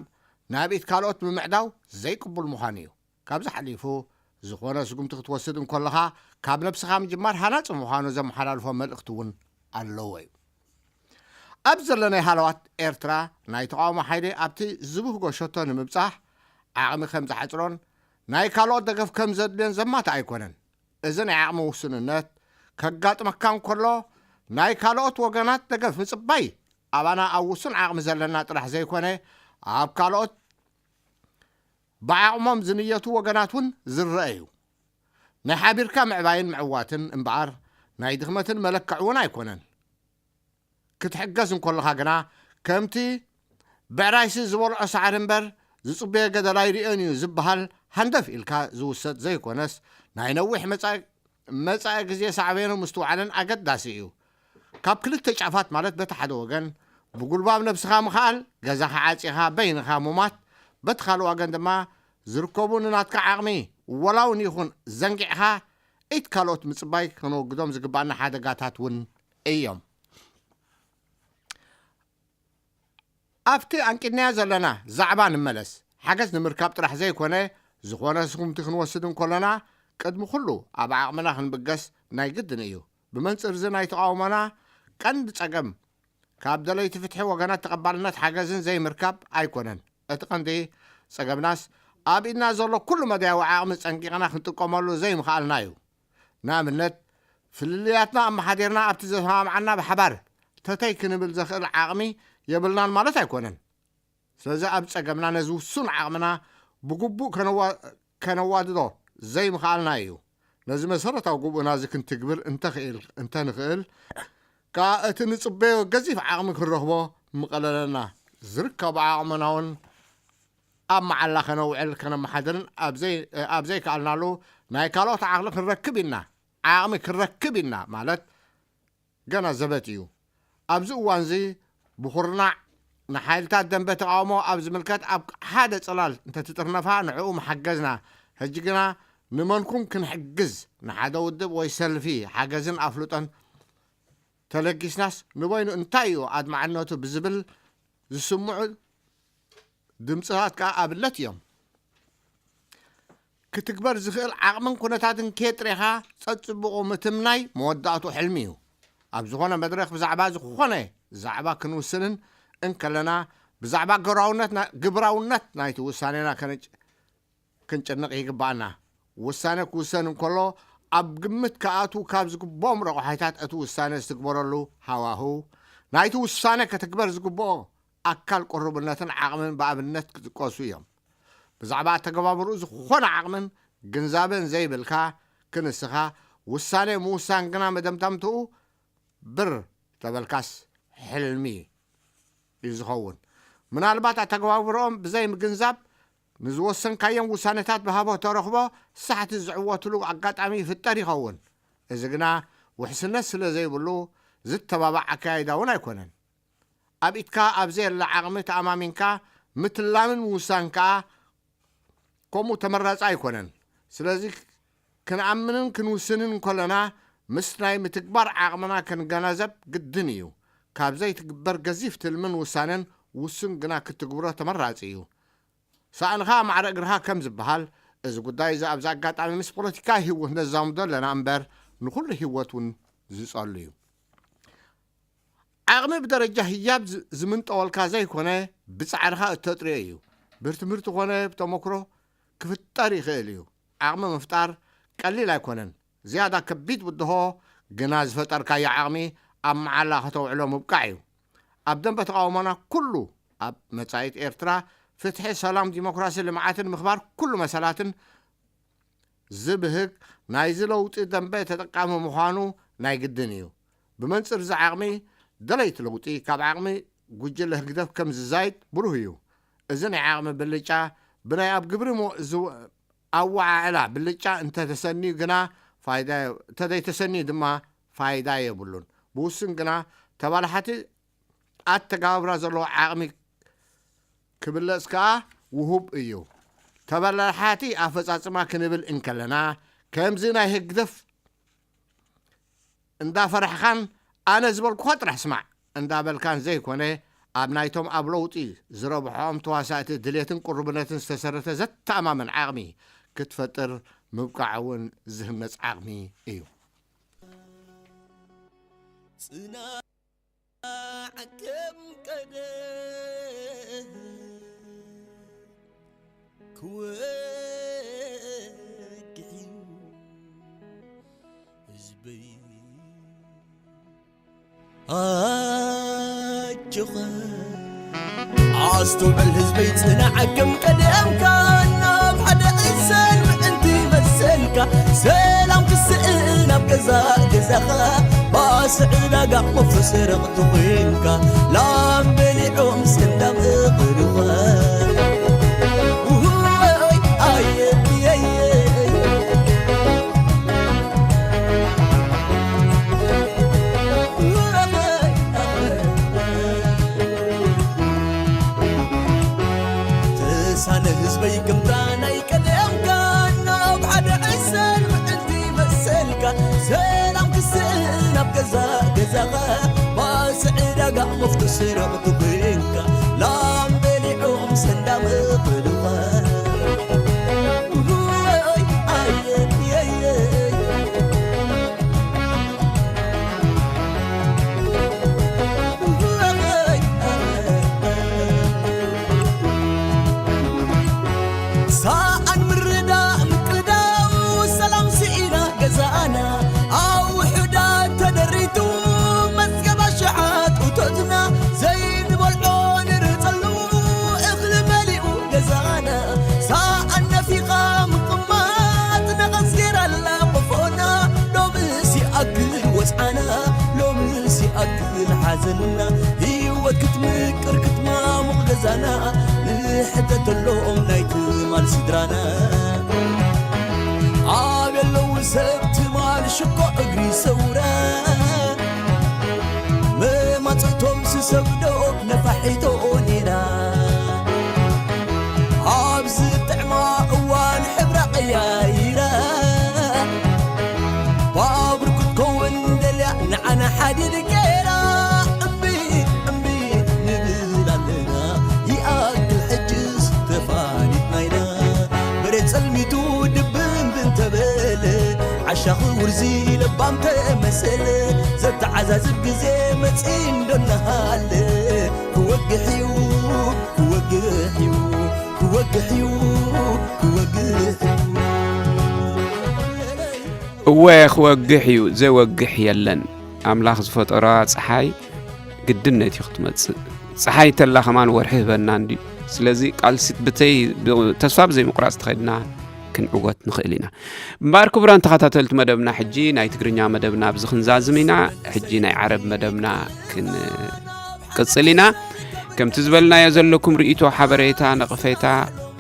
ናብ ኢድ ካልኦት ምምዕዳው ዘይቅቡል ምዃኑ እዩ። ካብዚ ሓሊፉ ዝኾነ ስጉምቲ ክትወስድ እንኮለኻ ካብ ነብስኻ ምጅማር ሃናጺ ምዃኑ ዘመሓላልፎ መልእኽቲ እውን ኣለዎ እዩ። ኣብ ዘለናይ ሃለዋት ኤርትራ ናይ ተቓውሞ ሓይሊ ኣብቲ ዝብህጎ ሸቶ ንምብጻሕ ዓቕሚ ከም ዝሓጽሮን ናይ ካልኦት ደገፍ ከም ዘድልዮን ዘማትእ ኣይኮነን። እዚ ናይ ዓቕሚ ውሱንነት ከጋጥመካ እንከሎ ናይ ካልኦት ወገናት ደገፍ ምጽባይ ኣባና ኣብ ውሱን ዓቕሚ ዘለና ጥራሕ ዘይኮነ ኣብ ካልኦት ብዓቕሞም ዝንየቱ ወገናት እውን ዝረአ እዩ። ናይ ሓቢርካ ምዕባይን ምዕዋትን እምበኣር ናይ ድኽመትን መለክዒ እውን ኣይኮነን። ክትሕገዝ እንከለኻ ግና ከምቲ ብዕራይሲ ዝበልዖ ሳዕሪ እምበር ዝጽበዮ ገደል ኣይርእዮን እዩ ዝበሃል ሃንደፍ ኢልካ ዝውሰድ ዘይኮነስ ናይ ነዊሕ መጻኢ ግዜ ሳዕቤኑ ምስትውዓልን ኣገዳሲ እዩ። ካብ ክልተ ጫፋት ማለት በቲ ሓደ ወገን ብጉልባብ ነብስኻ ምኽኣል፣ ገዛኻ ዓጺኻ በይንኻ ሙማት፣ በቲ ካልእ ወገን ድማ ዝርከቡ ንናትካ ዓቕሚ ወላውን ይኹን ዘንጊዕኻ ኢድ ካልኦት ምጽባይ ከነወግዶም ዝግባኣና ሓደጋታት እውን እዮም። ኣብቲ ኣንቂድናዮ ዘለና ዛዕባ ንመለስ። ሓገዝ ንምርካብ ጥራሕ ዘይኮነ፣ ዝኾነ ስጉምቲ ክንወስድ እንከለና፣ ቅድሚ ኩሉ ኣብ ዓቕምና ክንብገስ ናይ ግድን እዩ። ብመንጽር እዚ ናይ ተቓውሞና ቀንዲ ጸገም፣ ካብ ደለይቲ ፍትሒ ወገናት ተቐባልነት ሓገዝን ዘይምርካብ ኣይኮነን። እቲ ቀንዲ ጸገምናስ ኣብ ኢድና ዘሎ ኩሉ መዳያዊ ዓቕሚ ጸንቂቕና ክንጥቀመሉ ዘይምኽኣልና እዩ። ንኣብነት፣ ፍልልያትና ኣመሓዲርና ኣብቲ ዘሰማምዓና ብሓባር ተተይ ክንብል ዘኽእል ዓቕሚ የብልናን ማለት ኣይኮነን። ስለዚ ኣብ ጸገምና ነዚ ውሱን ዓቕምና ብግቡእ ከነዋ-፣ ከነዋድዶ ዘይምኽኣልና እዩ። ነዚ መሰረታዊ ግቡእና እዚ ክንትግብር እንተኽእል-፣ እንተንኽእል ከኣ እቲ ንጽበዮ ገዚፍ ዓቕሚ ክንረኽቦ ምቐለለና። ዝርከቡ ዓቕምና እውን ኣብ መዓላ ከነውዕል ከነመሓድርን ኣብ ዘይ-፣ ኣብ ዘይከኣልናሉ ናይ ካልኦት ዓቕሊ ክንረክብ ኢና። ዓቕሚ ክንረክብ ኢና ማለት ገና ዘበት እዩ። ኣብዚ እዋንዚ ብኹርናዕ ንሓይልታት ደንበ ተቓውሞ ኣብ ዝምልከት ኣብ ሓደ ጽላል እንተትጥርነፋ ንዕኡ ምሓገዝና። ሕጂ ግና ንመንኩም ክንሕግዝ ንሓደ ውድብ ወይ ሰልፊ ሓገዝን ኣፍልጦን ተለጊስናስ ንበይኑ እንታይ እዩ ኣድማዕነቱ ብዝብል ዝስምዑ ድምፅታት ከኣ ኣብነት እዮም። ክትግበር ዝኽእል ዓቕምን ኩነታትን ከየጥሬኻ ጸጽብቑ ምትምናይ መወዳእቱ ሕልሚ እዩ። ኣብ ዝኾነ መድረኽ ብዛዕባ ዝኾነ ዛዕባ ክንውስንን እንከለና ብዛዕባ ግብራውነት ና-፣ ግብራውነት ናይቲ ውሳኔና ከነጭ-፣ ክንጭንቕ ይግባኣና። ውሳነ ክውሰን እንከሎ ኣብ ግምት ክኣትዉ ካብ ዝግብኦም ረቑሓይታት እቲ ውሳነ ዝትግበረሉ ሃዋህው፣ ናይቲ ውሳነ ክትግበር ዝግብኦ ኣካል ቅሩብነትን ዓቕምን ብኣብነት ክጥቀሱ እዮም። ብዛዕባ ኣተገባብርኡ ዝኾነ ዓቕምን ግንዛበን ዘይብልካ ክንስኻ ውሳነ ምውሳን ግና መደምዳምትኡ ብር ተበልካስ ሕልሚ እዩ ዝኸውን። ምናልባት ኣተገባብርኦም ብዘይ ምግንዛብ ንዝወሰንካዮም ውሳነታት ብሃቦ ተረኽቦ ሳሕቲ ዝዕወትሉ ኣጋጣሚ ይፍጠር ይኸውን። እዚ ግና ውሕስነት ስለ ዘይብሉ ዝተባባዕ ኣካያይዳ እውን ኣይኮነን። ኣብ ኢድካ ኣብ ዘየለ ዓቕሚ ተኣማሚንካ ምትላምን ምውሳን ከኣ ከምኡ ተመራጺ ኣይኮነን። ስለዚ ክንኣምንን ክንውስንን እንከለና ምስ ናይ ምትግባር ዓቕምና ክንገናዘብ ግድን እዩ። ካብ ዘይትግበር ገዚፍ ትልምን ውሳነን ውሱን ግና ክትግብሮ ተመራጺ እዩ። ሳእንኻ ማዕረ እግርኻ ከም ዝበሃል፣ እዚ ጉዳይ እዚ ኣብዚ ኣጋጣሚ ምስ ፖለቲካዊ ህይወት ነዛምዶ ኣለና እምበር ንኹሉ ህይወት እውን ዝጸሉ እዩ። ዓቕሚ ብደረጃ ህያብ ዝ-፣ ዝምንጠወልካ ዘይኮነ ብጻዕርኻ እተጥርዮ እዩ። ብትምህርቲ ኮነ ብተመክሮ ክፍጠር ይኽእል እዩ። ዓቕሚ ምፍጣር ቀሊል ኣይኮነን። ዝያዳ ከቢድ ብድሆ ግና ዝፈጠርካዮ ዓቕሚ ኣብ መዓላ ከተውዕሎ ምብቃዕ እዩ። ኣብ ደንበ ተቓውሞና ኩሉ ኣብ መጻኢት ኤርትራ ፍትሒ፣ ሰላም፣ ዲሞክራሲ፣ ልምዓትን ምኽባር ኩሉ መሰላትን ዝብህግ ናይዚ ለውጢ ደንበ ተጠቃሚ ምዃኑ ናይ ግድን እዩ። ብመንጽር እዚ ዓቕሚ ደለይቲ ለውጢ ካብ ዓቕሚ ጉጅለ ህግደፍ ከም ዝዛይድ ብሩህ እዩ። እዚ ናይ ዓቕሚ ብልጫ ብናይ ኣብ ግብሪ ሞ-፣ ዝው-፣ ኣወዓዕላ ብልጫ እንተተሰንዩ ግና ፋይዳ የ-፣ እንተዘይተሰንዩ ድማ ፋይዳ የብሉን። ብውሱን ግና ተባላሓቲ ኣተጋባብራ ዘለዎ ዓቕሚ ክብለጽ ከኣ ውሁብ እዩ። ተበላሓቲ ኣፈጻጽማ ክንብል እንከለና ከምዚ ናይ ህግደፍ እንዳፈራሕኻን ኣነ ዝበልኩኻ ጥራሕ ስማዕ እንዳበልካን ዘይኮነ፣ ኣብ ናይቶም ኣብ ለውጢ ዝረብሖም ተዋሳእቲ ድሌትን ቅሩብነትን ዝተሰረተ ዘተኣማምን ዓቕሚ ክትፈጥር ምብቃዕ እውን ዝህነጽ ዓቕሚ እዩ። ጽናዕ ከም ቀደም ክወግዕ እዩ ህዝበይ። ኣጆኻ ኣስተውዕል ህዝበይ፣ ጽናዕ ከም ቀደምካ፣ ናብ ሓደ ዕሰል ምዕንቲ መሰልካ፣ ሰላም ክስእን ኣብ ገዛ ገዛኻ፣ ባስ ዕዳጋ ወፍሪ ሰረቕቲ ኮንካ፣ ላም በሊዖም ሰንዳም እኽልኻ። ውይ ኣየየየ። ተሳነ ህዝበይ ከምታ ናይ ቀደምካ ናብ ሓደ ዕሰል ምዕልቲ መሰልካ ሰላም ክስእን ኣብ ገዛ ገዛኻ ባስ ዕዳጋ መፍቶ ስረቕ ትኮንካ ላም በሊዖም ሰንዳም እኽልኻ። ሰኣን ምርዳእ ምቅዳው ሰላም ስኢና ገዛና ኣብ ውሑድ ሎምስ ይኣክል ሓዘንና፣ ህይወት ክትምቅር ክትማሙቕ ገዛና፣ ንሕተተሎም ናይ ትማል ስድራና። ኣበይ ኣለዉ ሰብ ትማል ሽኮ እግሪ ሰውራ፣ መማጽእቶም ስሰብዶ ነፋሒቶ ኔራ። ኣብ ዝጥዕማ እዋን ሕብራ ቀያይራ፣ ባቡር ክትከውን ደልያ ንዓና ሓዲድ ገይራ። እምቢ፣ እምቢ ንብል ኣለና፣ ይኣክል ሕጅስ ተፋሊጥና ኢና። በሬት ጸልሚቱ ድብን ብን ተበለ፣ ዓሻኺ ውርዚ ለባም ተመሰለ። ዘተዓዛዝብ ግዜ መጺኡ እንዶ እናሃለ፣ ክወግሕ እዩ፣ ክወግሕ እዩ፣ ክወግሕ እዩ፣ ክወግሕ እዩ። እወ ክወግሕ እዩ፣ ዘይወግሕ የለን። ኣምላኽ ዝፈጠራ ጸሓይ ግድነት እዩ ክትመጽእ። ጸሓይ ተላ ከማን ወርሒ ህበና እንድዩ። ስለዚ ቃልሲ ብተይ ተስፋ ብዘይ ምቁራጽ ተኸድና ክንዕወት ንኽእል ኢና። እምበኣር ክቡራን ተኸታተልቲ መደብና፣ ሕጂ ናይ ትግርኛ መደብና ኣብዚ ክንዛዝም ኢና። ሕጂ ናይ ዓረብ መደብና ክንቅጽል ኢና። ከምቲ ዝበልናዮ ዘለኩም ርእይቶ፣ ሓበሬታ፣ ነቕፌታ፣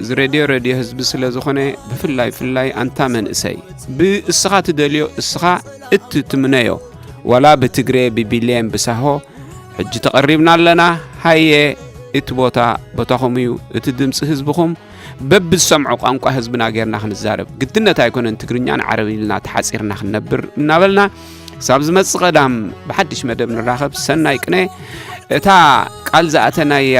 እዚ ሬድዮ ሬድዮ ህዝቢ ስለ ዝኾነ፣ ብፍላይ ፍላይ ኣንታ መንእሰይ፣ ብእስኻ ትደልዮ፣ እስኻ እትትምነዮ፣ ዋላ ብትግሬ ብቢልየን ብሳሆ፣ ሕጂ ተቐሪብና ኣለና። ሃየ፣ እቲ ቦታ ቦታኹም እዩ፣ እቲ ድምፂ ህዝብኹም፣ በብዝሰምዖ ቋንቋ ህዝብና ጌርና ክንዛረብ። ግድነት ኣይኮነን ትግርኛን ዓረብን ኢልና ተሓፂርና ክንነብር እናበልና፣ ክሳብ ዝመፅእ ቀዳም ብሓድሽ መደብ ንራኸብ። ሰናይ ቅነ። እታ ቃል ዝኣተናያ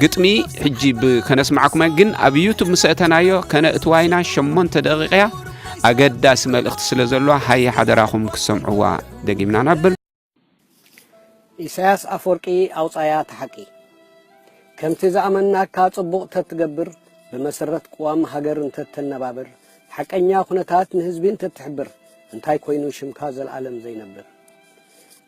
ግጥሚ ሕጂ ከነስምዓኩም፣ ግን ኣብ ዩቱብ ምስ ኣእተናዮ ከነእትዋ ኢና። ሸሞንተ ደቂቕ እያ፣ ኣገዳሲ መልእኽቲ ስለ ዘለዋ፣ ሃየ ሓደራኹም ክትሰምዕዋ ደጊምና ነብል። ኢሳያስ ኣፈወርቂ ኣውጻያ እቲ ሓቂ። ከምቲ ዝኣመንናካ ጽቡቕ ተትገብር፣ ብመሰረት ቅዋም ሃገር እንተተነባብር፣ ሓቀኛ ኩነታት ንህዝቢ እንተትሕብር፣ እንታይ ኮይኑ ሽምካ ዘልኣለም ዘይነብር?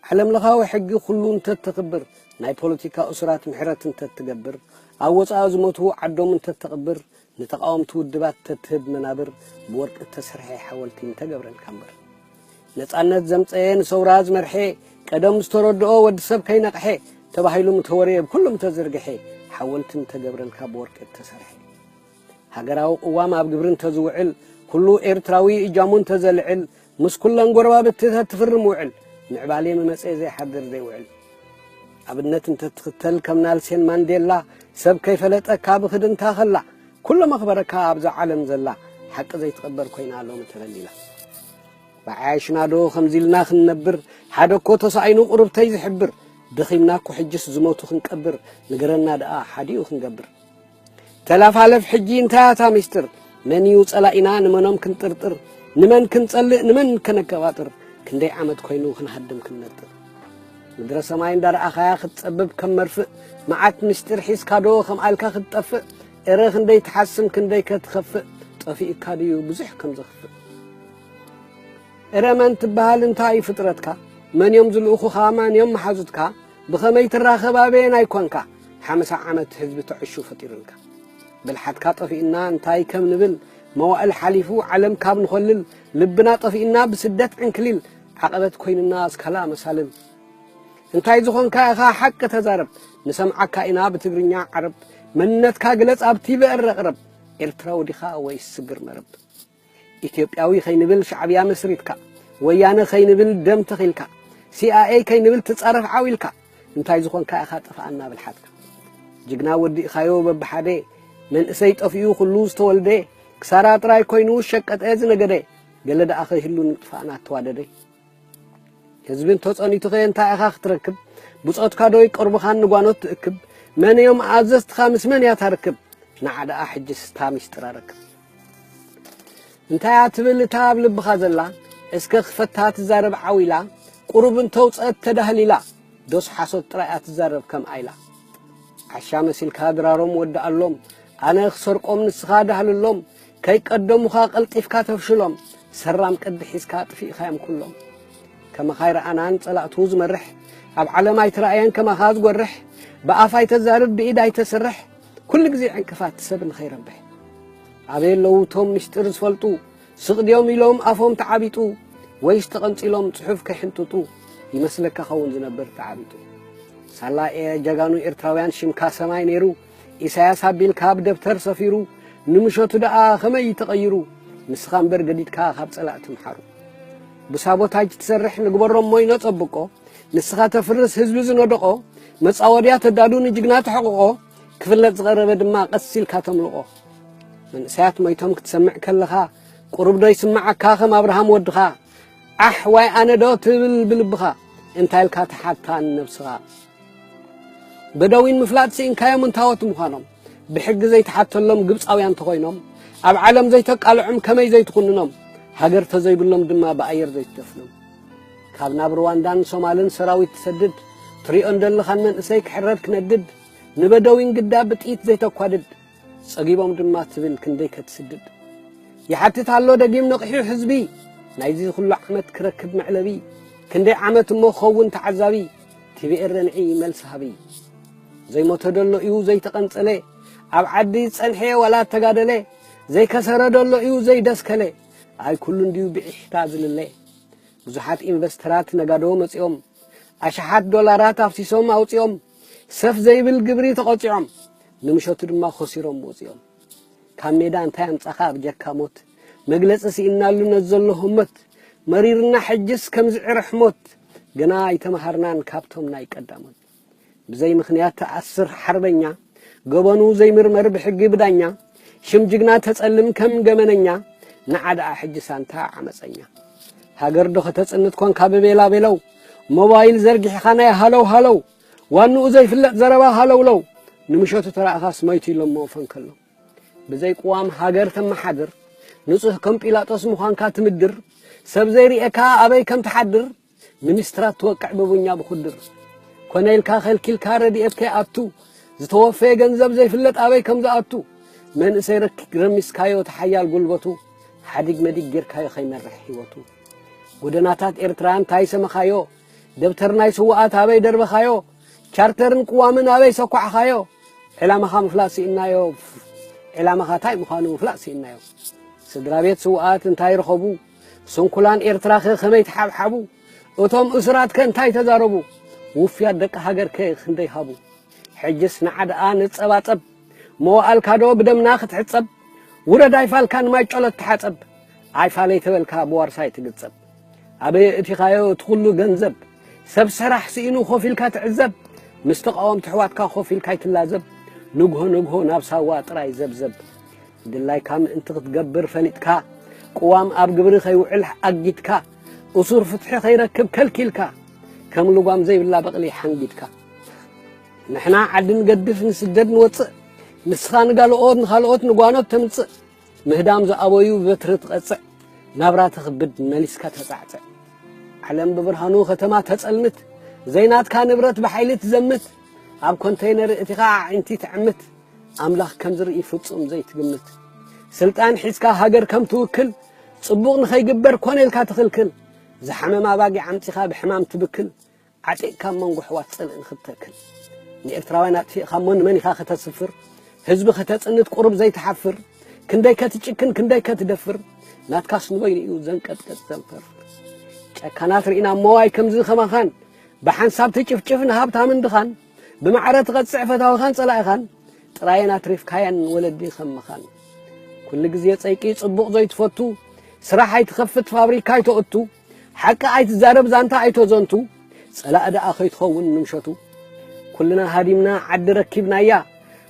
ዓለምለኻዊ ሕጊ ኩሉ እንተተኽብር፣ ናይ ፖለቲካ እሱራት ምሕረት እንተትገብር፣ ኣብ ወጻኢ ዝሞቱ ዓዶም እንተተቕብር፣ ንተቓወምቲ ውድባት ተትህብ መናብር ብወርቂ እተሰርሐ ሓወልቲ ምተገብረልካ እምበር። ነጻነት ዘምጸኤ ንሰውራ ዝመርሐ ቀደም ዝተረድኦ ወዲ ሰብ ከይነቕሐ ተባሂሉ ምተወረየ ብኩሉ ምተዝርግሐ ሓወልቲ ምተገብረልካ ብወርቂ እተሰርሐ። ሃገራዊ ቅዋም ኣብ ግብሪ እንተዝውዕል ኩሉ ኤርትራዊ እጃሙ እንተዘልዕል ምስ ኩለን ጎረባብቲ ተትፍርም ውዕል ምዕባሌ ምመጸ ዘይሓድር ዘይውዕል። ኣብነት እንተትኽተል ከም ናልሴን ማንዴላ ሰብ ከይፈለጠካ ብኽድንታ ኸላ ኩሉ መኽበረካ ኣብዛ ዓለም ዘላ ሓቂ ዘይትቕበር ኮይና ሎሚ ተበሊላ። ብዓያሽና ዶ ከምዚ ኢልና ክንነብር ሓደ እኮ ተሳኢኑ ቁርብተይ ዝሕብር ደኺምና እኮ ሕጅስ ዝሞቱ ክንቀብር ንገረና ደኣ ሓዲኡ ክንገብር። ተላፋለፍ ሕጂ እንታይ እያ እታ ሚስጥር መን እዩ ጸላኢና ንመኖም ክንጥርጥር ንመን ክንጸልእ ንመን ከነከባጥር ክንደይ ዓመት ኮይኑ ክንሃድም ክንነጥር ምድረ ሰማይ እንዳረኣኻያ ክትጸብብ ከም መርፍእ መዓት ሚስጥር ሒዝካ ዶ ከም ኣልካ ክትጠፍእ እረ ክንደይ ትሓስም ክንደይ ከትኸፍእ ጠፊእካ ድዩ ብዙሕ ከም ዘኽፍእ እረ መን ትበሃል እንታይ እዩ ፍጥረትካ መን እዮም ዝልእኹኻ መን እዮም መሓዙትካ ብኸመይ ትራኸብ ኣበየናይ ኮንካ ሓምሳ ዓመት ህዝቢ ተዕሹ ፈጢሩልካ ብልሓትካ ጠፊእና እንታይ ከም ንብል መዋእል ሓሊፉ ዓለም ካብ ንኾልል ልብና ጠፊእና ብስደት ዕንክሊል ዓቐበት ኮይኑና ኣስካላ መሳልል እንታይ ዝኾንካ ኢኻ ሓቂ ተዛረብ ንሰምዓካ ኢና ብትግርኛ ዓረብ መንነትካ ግለጽ ኣብ ቲቪ እረ ቅረብ ኤርትራዊ ዲኻ ወይስ ስግር መረብ ኢትዮጵያዊ ከይንብል ሻዕብያ መስሪትካ ወያነ ከይንብል ደም ተኺልካ ሲኣይኤ ከይንብል ትጻረፍ ዓው ኢልካ እንታይ ዝኾንካ ኢኻ ጥፍኣና ብልሓትካ ጅግና ወዲእኻዮ በብሓደ መንእሰይ ጠፊኡ ኩሉ ዝተወልደ ክሳራ ጥራይ ኮይኑ ሸቀጠ ዝነገደ ገለ ደኣ ከይህሉ ንጥፋእና ተዋደደ ህዝቢ እንተጸኒቱኸ እንታይ ኢኻ ክትረክብ ብጾትካ ዶ ይቀርቡኻን ንጓኖት ትእክብ መን እዮም ኣዘዝትኻ ምስ መን እያ ታርክብ ንዓ ደኣ ሕጅስ እታ ሚስጥር ኣረክብ እንታይ እያ ትብል እታ ኣብ ልብኻ ዘላ እስከ ክፈታ ትዛረብ ዓው ኢላ ቁሩብ እንተውጸት ተዳህሊላ ዶስ ሓሶት ጥራይ እያ ትዛረብ ከም ኣይላ ዓሻ መሲልካ ድራሮም ወድኣሎም ኣነ ክሰርቆም ንስኻ ዳህልሎም ከይቀደሙኻ ቀልጢፍካ ተፍሽሎም ሰራም ቅዲ ሒዝካ ኣጥፊእኻዮም ኩሎም ከማኻ ኣይረኣናን ጸላእቱ ዝመርሕ ኣብ ዓለም ኣይትረኣየን ከማኻ ዝጎርሕ ብኣፍ ኣይተዛርብ ብኢድ ኣይተስርሕ ኩሉ ግዜ ዕንቅፋት ሰብ ንኸይረብሕ ኣበይ ኣለዉ እቶም ምስጢር ዝፈልጡ ስቕ ድዮም ኢሎም ኣፎም ተዓቢጡ ወይስ ተቐንጺሎም ጽሑፍ ከይሕንጥጡ ይመስለካ ኸውን ዝነብር ተዓቢጡ? ሳላ ኤ-፣ ጀጋኑ ኤርትራውያን ሽምካ ሰማይ ነይሩ፣ ኢሳያስ ኣቢልካ ኣብ ደብተር ሰፊሩ፣ ንምሸቱ ደኣ ኸመይ ተቐይሩ? ንስኻ እምበር ገዲድካ ካብ ጸላእቲ ምሓሩ። ብሳቦታጅ ትሰርሕ ንግበሮ እሞ ይነጸብቆ፣ ንስኻ ተፍርስ ህዝቢ ዝነደቖ፣ መጻወድያ ተዳሉ ንጅግና ተሕቕቖ፣ ክፍለጥ ዝቐረበ ድማ ቀስ ኢልካ ተምልቖ። መንእሰያት ሞይቶም ክትሰምዕ ከለኻ፣ ቁሩብ ዶ ይስምዓካ ከም ኣብርሃም ወድኻ? ዓሕ ዋይ ኣነ ዶ ትብል ብልብኻ? እንታይ ኢልካ ተሓታ ንነብስኻ? በደዊን ምፍላጥ ስኢንካዮም እንታወት ምዃኖም፣ ብሕጊ ዘይተሓተሎም ግብጻውያን ተኾይኖም፣ ኣብ ዓለም ዘይተቃልዖም ከመይ ዘይትኹንኖም፣ ሃገር ተዘይብሎም ድማ ብኣየር ዘይትደፍኖም። ካብ ናብ ሩዋንዳን ሶማልን ሰራዊት ትሰድድ፣ ትሪኦ እንደለኻን መንእሰይ ክሕረድ ክነድድ፣ ንበደዊን ግዳ ብጥይት ዘይተኳድድ፣ ጸጊቦም ድማ ትብል ክንደይ ከትስድድ። ይሓትት ኣሎ ደጊም ነቒሑ ህዝቢ፣ ናይዚ ኩሉ ዓመት ክረክብ መዕለቢ፣ ክንደይ ዓመት እሞ ክኸውን ተዓዛቢ፣ ቲቪ ኤረንዒ መልሲ ሃቢ። ዘይሞተ ደሎ እዩ ዘይተቐንጸለ፣ ኣብ ዓዲ ዝጸንሐ ዋላ ተጋደለ፣ ዘይከሰረ ደሎ እዩ ዘይደስከለ፣ ኣይ ኩሉ እንድዩ ብዒሕታ ዝልለ። ብዙሓት ኢንቨስተራት ነጋዶ መጺኦም፣ ኣሽሓት ዶላራት ኣፍሲሶም ኣውጺኦም፣ ሰፍ ዘይብል ግብሪ ተቖጺዖም፣ ንምሸቱ ድማ ኸሲሮም ወጺኦም። ካብ ሜዳ እንታይ ኣምጻኻ ኣብ ጀካ ሞት፣ መግለጺ ስኢናሉ ነዚ ዘሎ ህሞት፣ መሪርና ሕጅስ ከምዚ ዕረ ሕሞት፣ ገና ኣይተመሃርናን ካብቶም ናይ ቀዳሞት። ብዘይ ምኽንያት ተኣስር ሓርበኛ፣ ገበኑ ዘይምርመር ብሕጊ ብዳኛ፣ ሽም ጅግና ተጸልም ከም ገመነኛ፣ ንዓ ደኣ ሕጂ ሳንታ ዓመጸኛ። ሃገር ዶ ከተጽንት ኮንካ ብቤላ ቤለው፣ ሞባይል ዘርጊሕኻ ናይ ሃለው ሃለው፣ ዋንኡ ዘይፍለጥ ዘረባ ሃለውለው፣ ንምሸቱ ተራእኻስ መይቱ ኢሎሞ ፈንከሎ። ብዘይ ቅዋም ሃገር ተመሓድር፣ ንጹህ ከም ጲላጦስ ምዃንካ ትምድር፣ ሰብ ዘይርእየካ ኣበይ ከም ትሓድር፣ ሚኒስትራት ትወቅዕ ብቡኛ ብኹድር። ኮነ ኢልካ ከልኪልካ ረድኤት ከይኣቱ፣ ዝተወፈየ ገንዘብ ዘይፍለጥ ኣበይ ከም ዝኣቱ፣ መንእሰይ ረኪ-፣ ረሚስካዮ እቲ ሓያል ጉልበቱ፣ ሓዲግ መዲግ ጌርካዮ ከይመርሕ ህይወቱ። ጎደናታት ኤርትራ እንታይ ሰመኻዮ፣ ደብተር ናይ ስውኣት ኣበይ ደርበኻዮ፣ ቻርተርን ቅዋምን ኣበይ ሰኳዕኻዮ፣ ዕላማኻ ምፍላጥ ስኢናዮ፣ ዕላማኻ እንታይ ምዃኑ ምፍላጥ ስኢናዮ። ስድራ ቤት ስውኣት እንታይ ረኸቡ፣ ስንኩላን ኤርትራኸ ከመይ ተሓብሓቡ፣ እቶም እሱራትከ እንታይ ተዛረቡ፣ ውፍያት ደቂ ሃገርከ ክንደይ ሃቡ። ሕጅስ ንዓ ደኣ ንጸባጸብ፣ መዋእልካ ዶ ብደምና ክትሕጸብ፣ ውረድ ኣይፋልካ ንማይ ጨሎት ተሓጸብ፣ ኣይፋለይ ተበልካ ብዋርሳይ ትግጸብ። ኣበይ ኣእቲኻዮ እቲ ኩሉ ገንዘብ፣ ሰብ ሰራሕ ስኢኑ ኮፍ ኢልካ ትዕዘብ፣ ምስ ተቓወምቲ ኣሕዋትካ ኮፍ ኢልካ ኣይትላዘብ፣ ንግሆ ንግሆ ናብ ሳዋ ጥራይ ዘብዘብ። ድላይካ ምእንቲ ክትገብር ፈሊጥካ፣ ቅዋም ኣብ ግብሪ ከይውዕል ኣጊድካ፣ እሱር ፍትሒ ከይረክብ ከልኪልካ፣ ከም ልጓም ዘይብላ በቕሊ ሓንጊድካ። ንሕና ዓዲ ንገድፍ ንስደድ ንወጽእ፣ ንስኻ ንጋልኦት ንኻልኦት ንጓኖት ተምጽእ፣ ምህዳም ዝኣበዩ ብበትሪ ትቐጽዕ፣ ናብራ ተኽብድ መሊስካ ተጻዕጽዕ። ዓለም ብብርሃኑ ከተማ ተጸልምት፣ ዘይናትካ ንብረት ብሓይሊ ትዘምት፣ ኣብ ኮንተይነር እቲኻ ኣዒንቲ ትዕምት፣ ኣምላኽ ከም ዝርኢ ፍጹም ዘይትግምት። ስልጣን ሒዝካ ሃገር ከም ትውክል፣ ጽቡቕ ንኸይግበር ኮነ ኢልካ ትኽልክል፣ ዝሓመም ኣባጊዕ ኣምጺኻ ብሕማም ትብክል፣ ዓጢቕካ ኣብ መንጎ ኣሕዋት ጽልኢ ንኽትተክል። ንኤርትራውያን ኣጥፊእካ እሞ ንመን ኢኻ ከተስፍር? ህዝቢ ከተጽንት ቁሩብ ዘይትሓፍር? ክንደይ ከትጭክን ክንደይ ከትደፍር? ናትካስ ንበይኑ እዩ ዘንቀጥቀጥ ዘንፈርፍር። ጨካናት ርኢና እሞ ኣይ ከምዚ ኸማኻን፣ ብሓንሳብ ትጭፍጭፍ ንሃብታምን ድኻን፣ ብማዕረ ትቐጽዕ ፈታዊኻን ጸላኢኻን፣ ጥራየን ኣትሪፍካየን ወለዲ ከም ምኻን። ኩሉ ግዜ ጸይቂ ጽቡቕ ዘይትፈቱ፣ ስራሕ ኣይትኸፍት ፋብሪካ ኣይተእቱ፣ ሓቂ ኣይትዛረብ ዛንታ ኣይተዘንቱ፣ ጸላኢ ደኣ ከይትኸውን ንምሸቱ። ኩልና ሃዲምና ዓዲ ረኪብናያ፣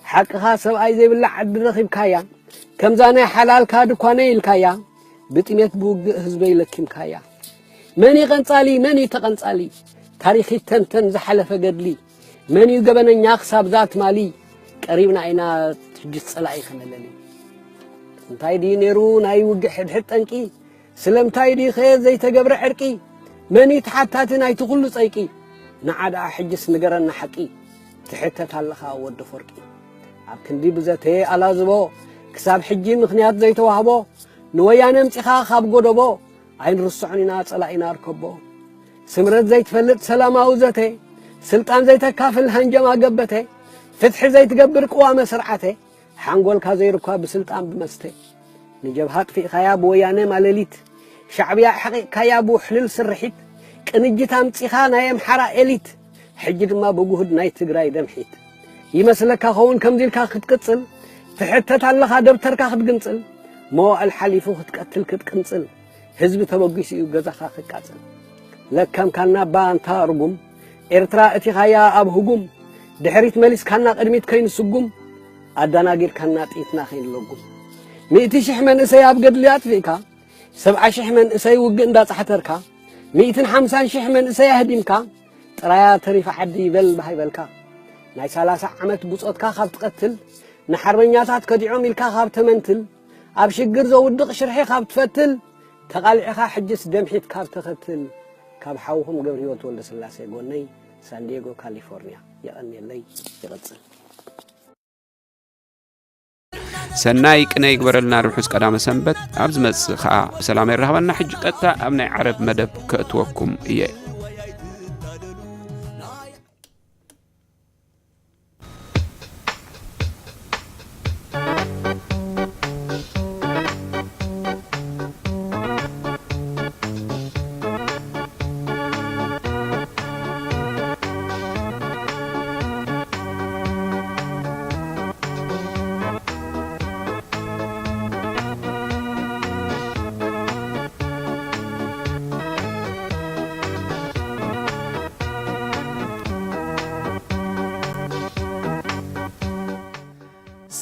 ሓቅኻ ሰብኣይ ዘይብላ ዓዲ ረኺብካያ፣ ከምዛ ናይ ሓላልካ ድኳነይ ኢልካያ፣ ብጥሜት ብውግእ ህዝበይ ለኪምካያ። መን እዩ ቀንጻሊ መን እዩ ተቐንጻሊ፣ ታሪኽ ይተንተን ዝሓለፈ ገድሊ፣ መን እዩ ገበነኛ ክሳብ ዛትማሊ፣ ቀሪብና ኢና ሕጅስ ጸላኢ ከነለሊ። እንታይ ድዩ ነይሩ ናይ ውግእ ሕድሕድ ጠንቂ፣ ስለምንታይ ድዩኸ ዘይተገብረ ዕርቂ፣ መን እዩ ተሓታቲ ናይቲ ኩሉ ጸይቂ፣ ንዓ ደኣ ሕጅስ ንገረና ሓቂ፣ ትሕተት ኣለኻ ወዲ ፈርቂ። ኣብ ክንዲ ብዘተ ኣላዝቦ፣ ክሳብ ሕጂ ምኽንያት ዘይተዋህቦ፣ ንወያነ ኣምጺኻ ካብ ጎደቦ፣ ኣይንርስዖን ኢና ጸላኢና ኣርከቦ። ስምረት ዘይትፈልጥ ሰላማዊ ዘተ፣ ስልጣን ዘይተካፍል ሃንጀማ ገበተ፣ ፍትሒ ዘይትገብር ቅዋመ ስርዓተ፣ ሓንጎልካ ዘይርኳ ብስልጣን ብመስተ። ንጀብሃ ኣጥፊእኻያ ብወያነ ማለሊት፣ ሻዕብያ ኣሕቒቕካያ ብውሕልል ስርሒት፣ ቅንጅት ኣምጺኻ ናይ ኣምሓራ ኤሊት፣ ሕጂ ድማ ብጉህድ ናይ ትግራይ ደምሒት። ይመስለካ ኸውን ከምዚ ኢልካ ክትቅጽል፣ ትሕተት ኣለኻ ደብተርካ ክትግንጽል፣ መዋእል ሓሊፉ ክትቀትል ክትቅንጽል፣ ህዝቢ ተበጊሱ እዩ ገዛኻ ክቃጽል። ለከምካና እባ ኣንታ ርጉም፣ ኤርትራ እቲኻያ ኣብ ህጉም፣ ድሕሪት መሊስካና ቅድሚት ከይንስጉም፣ ኣዳናጊርካና ጥይትና ከይንለጉም። ሚእቲ ሽሕ መንእሰይ ኣብ ገድሊ ኣጥፊእካ፣ ሰብዓ ሽሕ መንእሰይ ውግእ እንዳጻሕተርካ፣ ሚእትን ሓምሳን ሽሕ መንእሰይ ኣህዲምካ፣ ጥራያ ተሪፋ ዓዲ ይበል ባህ ይበልካ። ናይ ሰላሳ ዓመት ብጾትካ ካብ ትቐትል፣ ንሓርበኛታት ከዲዖም ኢልካ ካብ ተመንትል፣ ኣብ ሽግር ዘውድቕ ሽርሒ ካብ ትፈትል፣ ተቓሊዕኻ ሕጅስ ደምሒት ካብ ተኸትል። ካብ ሓውኹም ገብረህይወት ወልደስላሴ ጎነይ፣ ሳንዲየጎ ካሊፎርኒያ። የቐንየለይ። ይቕጽል። ሰናይ ቅነ ይግበረልና፣ ርሑስ ቀዳመ ሰንበት። ኣብ ዝመጽእ ኸኣ ብሰላም የራኽበና። ሕጂ ቀጥታ ኣብ ናይ ዓረብ መደብ ከእትወኩም እየ።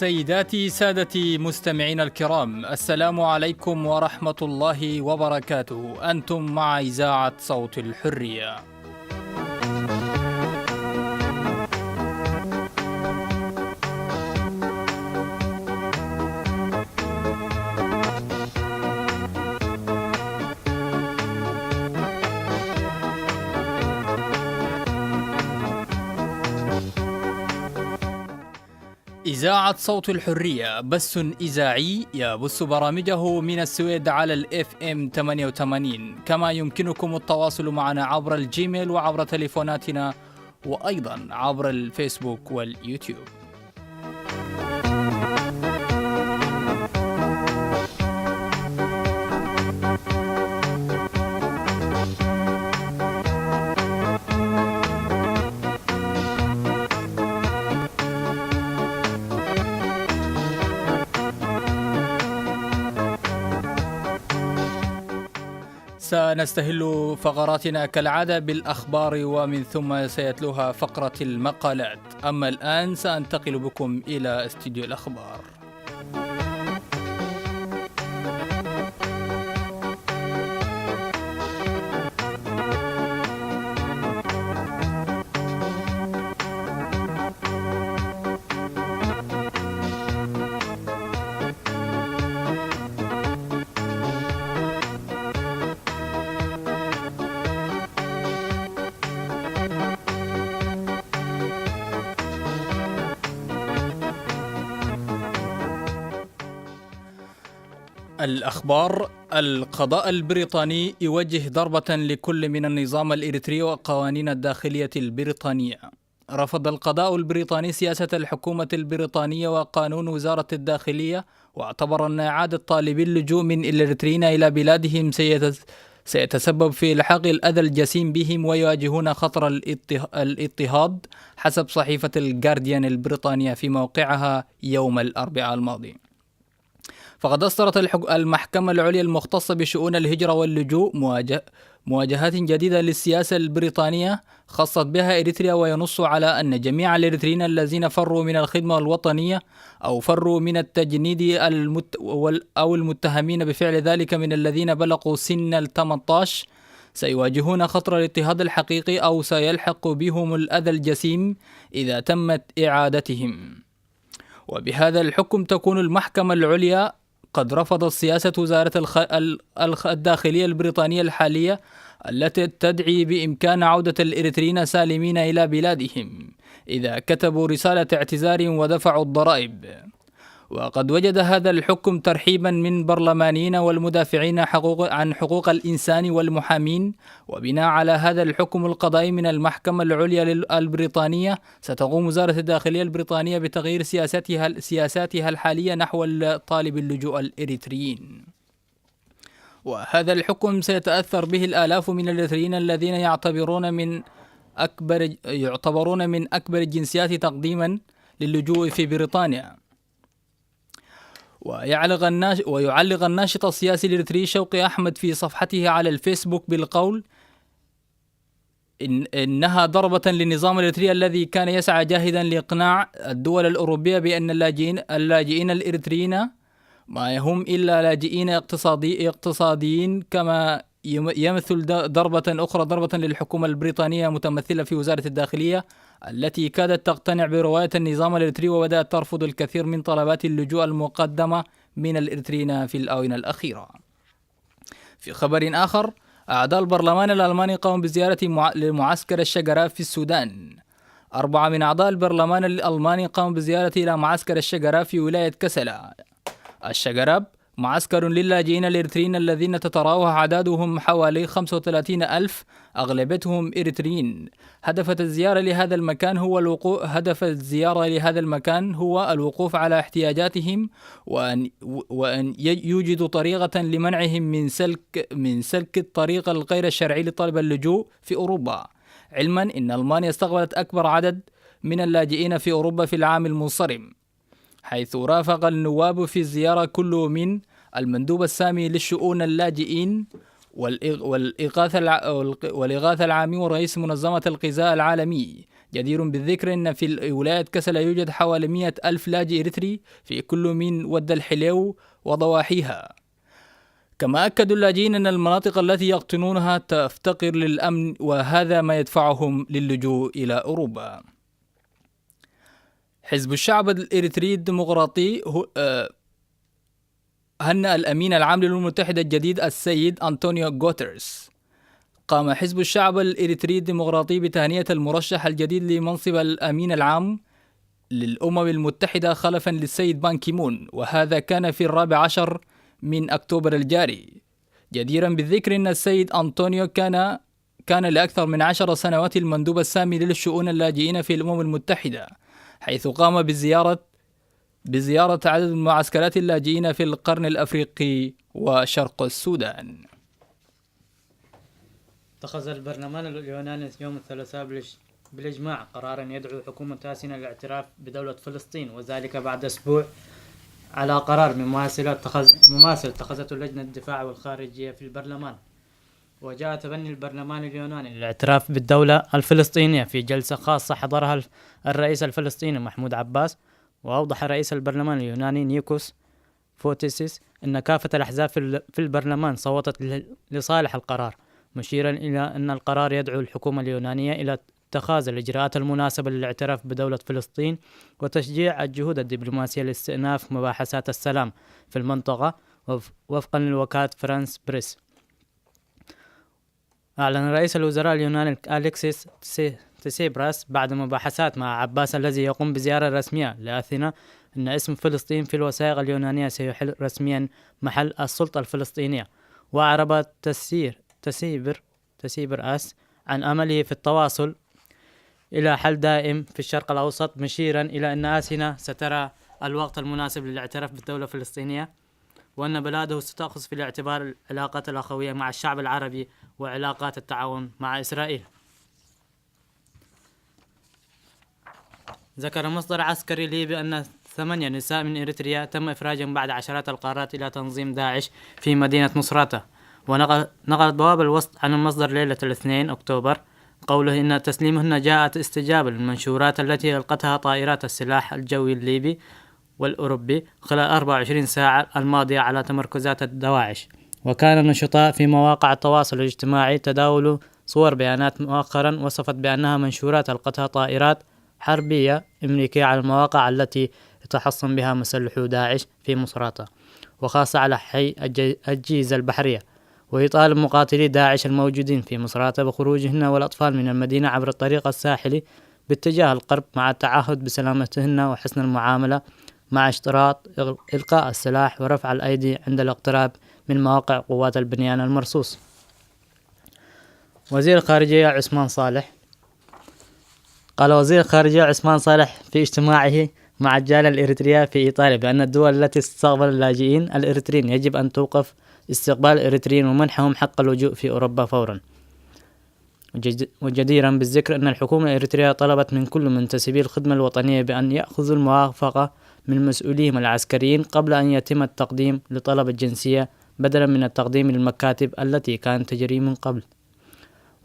سيداتي سادتي مستمعينا الكرام، السلام عليكم ورحمة الله وبركاته. أنتم مع إذاعة صوت الحرية. إذاعة صوت الحرية، بث إذاعي يبث برامجه من السويد على ال إف إم ثمانية وثمانين، كما يمكنكم التواصل معنا عبر الجيميل وعبر تليفوناتنا، وأيضًا عبر الفيسبوك واليوتيوب. سنستهل فقراتنا كالعادة بالأخبار، ومن ثم سيتلوها فقرة المقالات. أما الآن سأنتقل بكم إلى استوديو الأخبار. الأخبار: القضاء البريطاني يوجه ضربة لكل من النظام الإريتري وقوانين الداخلية البريطانية. رفض القضاء البريطاني سياسة الحكومة البريطانية وقانون وزارة الداخلية، واعتبر أن إعادة طالبي اللجوء من الإريتريين إلى بلادهم سيتس-، سيتسبب في إلحاق الأذى الجسيم بهم ويواجهون خطر الاضطه-، الاضطهاد، حسب صحيفة الجارديان البريطانية في موقعها يوم الأربعاء الماضي. فقد أصدرت الحك-، المحكمة العليا المختصة بشؤون الهجرة واللجوء مواجه-، مواجهات جديدة للسياسة البريطانية خصت بها إريتريا، وينص على أن جميع الإريتريين الذين فروا من الخدمة الوطنية أو فروا من التجنيد المت-، وال-، أو المتهمين بفعل ذلك من الذين بلغوا سن الثمنتاش سيواجهون خطر الاضطهاد الحقيقي أو سيلحق بهم الأذى الجسيم إذا تمت إعادتهم. وبهذا الحكم تكون المحكمة العليا قد رفضت سياسة وزارة الخ-، ال-، الخ-، الداخلية البريطانية الحالية التي تدعي بإمكان عودة الإريتريين سالمين إلى بلادهم إذا كتبوا رسالة اعتذار ودفعوا الضرائب. وقد وجد هذا الحكم ترحيبا من برلمانيين والمدافعين حقوق، عن حقوق الإنسان والمحامين. وبناء على هذا الحكم القضائي من المحكمة العليا لل-، البريطانية، ستقوم وزارة الداخلية البريطانية بتغيير سياستها، سياساتها الحالية نحو ال-، طالب اللجوء الإريتريين. وهذا الحكم سيتأثر به الآلاف من الإريتريين الذين يعتبرون من أكبر يعتبرون من أكبر الجنسيات تقديما للجوء في بريطانيا. ويعلق الناش ويعلق الناشط السياسي الإريتري شوقي أحمد في صفحته على الفيسبوك بالقول: إن إنها ضربة للنظام الإريتري الذي كان يسعى جاهدا لإقناع الدول الأوروبية بأن اللاجئين اللاجئين الإريتريين ما هم إلا لاجئين اقتصادي اقتصاديين، كما يم- يمثل د- ضربة أخرى، ضربة للحكومة البريطانية متمثلة في وزارة الداخلية، التي كادت تقتنع برواية النظام الإريتري، وبدأت ترفض الكثير من طلبات اللجوء المقدمة من الإريتريين في الآونة الأخيرة. في خبر آخر، أعضاء البرلمان الألماني قاموا بزيارة مع- لمعسكر الشقراء في السودان. أربعة من أعضاء البرلمان الألماني قاموا بزيارة إلى معسكر الشقراء في ولاية كسلا. الشقراء معسكر للاجئين الإريتريين الذين تتراوح أعدادهم حوالي خمسة وثلاثين ألف، أغلبيتهم إريتريين. هدف الزيارة لهذا المكان هو الوقوف هدف الزيارة لهذا المكان هو الوقوف على احتياجاتهم، وأن وأن ي- يوجدوا طريقة لمنعهم من سلك من سلك الطريق الغير الشرعي لطلب اللجوء في أوروبا، علما إن ألمانيا استقبلت أكبر عدد من اللاجئين في أوروبا في العام المنصرم، حيث رافق النواب في الزيارة كل من المندوب السامي للشؤون اللاجئين والإغ- والإغاثة الع- والق- والإغاثة العامي ورئيس منظمة الغذاء العالمي. جدير بالذكر أن في ال- ولاية كسلا يوجد حوالي مئة ألف لاجئ إريتري في كل من ود الحليو وضواحيها. كما أكدوا اللاجئين أن المناطق التي يقطنونها تفتقر للأمن، وهذا ما يدفعهم للجوء إلى أوروبا. حزب الشعب الإريتري الديمقراطي هو- آه، هنأ الأمين العام للأمم المتحدة الجديد السيد أنطونيو غوتيريز. قام حزب الشعب الإريتري الديمقراطي بتهنئة المرشح الجديد لمنصب الأمين العام للأمم المتحدة خلفا للسيد بان كيمون، وهذا كان في الرابع عشر من أكتوبر الجاري. جديرا بالذكر أن السيد أنطونيو كان كان لأكثر من عشر سنوات المندوب السامي للشؤون اللاجئين في الأمم المتحدة، حيث قام بزيارة بزيارة عدد من معسكرات اللاجئين في القرن الأفريقي وشرق السودان. اتخذ البرلمان اليوناني يوم الثلاثاء بالاج- بالإجماع قرارا يدعو حكومة أثينا للاعتراف بدولة فلسطين، وذلك بعد أسبوع على قرار مماثل اتخذ مماثل اتخذته لجنة الدفاع والخارجية في البرلمان. وجاء تبني البرلمان اليوناني للاعتراف بالدولة الفلسطينية في جلسة خاصة حضرها الف- الرئيس الفلسطيني محمود عباس. وأوضح رئيس البرلمان اليوناني نيكوس فوتيسيس أن كافة الأحزاب في ال- في البرلمان صوتت ل- لصالح القرار، مشيرا إلى أن القرار يدعو الحكومة اليونانية إلى اتخاذ الإجراءات المناسبة للاعتراف بدولة فلسطين وتشجيع الجهود الدبلوماسية لاستئناف مباحثات السلام في المنطقة، وف- وفقا لوكالة فرانس بريس. أعلن رئيس الوزراء اليوناني أليكسيس تسي- تسيبراس بعد مباحثات مع عباس الذي يقوم بزيارة رسمية لأثينا أن اسم فلسطين في الوثائق اليونانية سيحل رسميا محل السلطة الفلسطينية. وأعرب تسير تسيبر تسيبراس عن أمله في التواصل إلى حل دائم في الشرق الأوسط، مشيرا إلى أن أثينا سترى الوقت المناسب للاعتراف بالدولة الفلسطينية، وأن بلاده ستأخذ في الاعتبار العلاقات الأخوية مع الشعب العربي وعلاقات التعاون مع إسرائيل. ذكر مصدر عسكري ليبي أن ثمانية نساء من إريتريا تم إفراجهم بعد عشرات القرارات إلى تنظيم داعش في مدينة مصراتة. ونقل نقلت بوابة الوسط عن المصدر ليلة الاثنين أكتوبر قوله إن تسليمهن جاءت استجابة للمنشورات التي ألقتها طائرات السلاح الجوي الليبي والأوروبي خلال أربعة وعشرين ساعة الماضية على تمركزات الدواعش. وكان النشطاء في مواقع التواصل الاجتماعي تداولوا صور بيانات مؤخرا وصفت بأنها منشورات ألقتها طائرات حربية أمريكية على المواقع التي يتحصن بها مسلحو داعش في مصراتة، وخاصة على حي الج- الجيزة البحرية، ويطالب مقاتلي داعش الموجودين في مصراتة بخروجهن والأطفال من المدينة عبر الطريق الساحلي باتجاه الغرب مع التعهد بسلامتهن وحسن المعاملة مع اشتراط إغ- إلقاء السلاح ورفع الأيدي عند الاقتراب من مواقع قوات البنيان المرصوص. وزير الخارجية عثمان صالح قال وزير الخارجية عثمان صالح في اجتماعه مع الجالية الإريترية في إيطاليا بأن الدول التي تستقبل اللاجئين الإريتريين يجب أن توقف استقبال إريتريين ومنحهم حق اللجوء في أوروبا فورا. وجد-، وجديرا بالذكر أن الحكومة الإريترية طلبت من كل منتسبي الخدمة الوطنية بأن يأخذوا الموافقة من مسؤوليهم العسكريين قبل أن يتم التقديم لطلب الجنسية، بدلا من التقديم للمكاتب التي كانت تجري من قبل.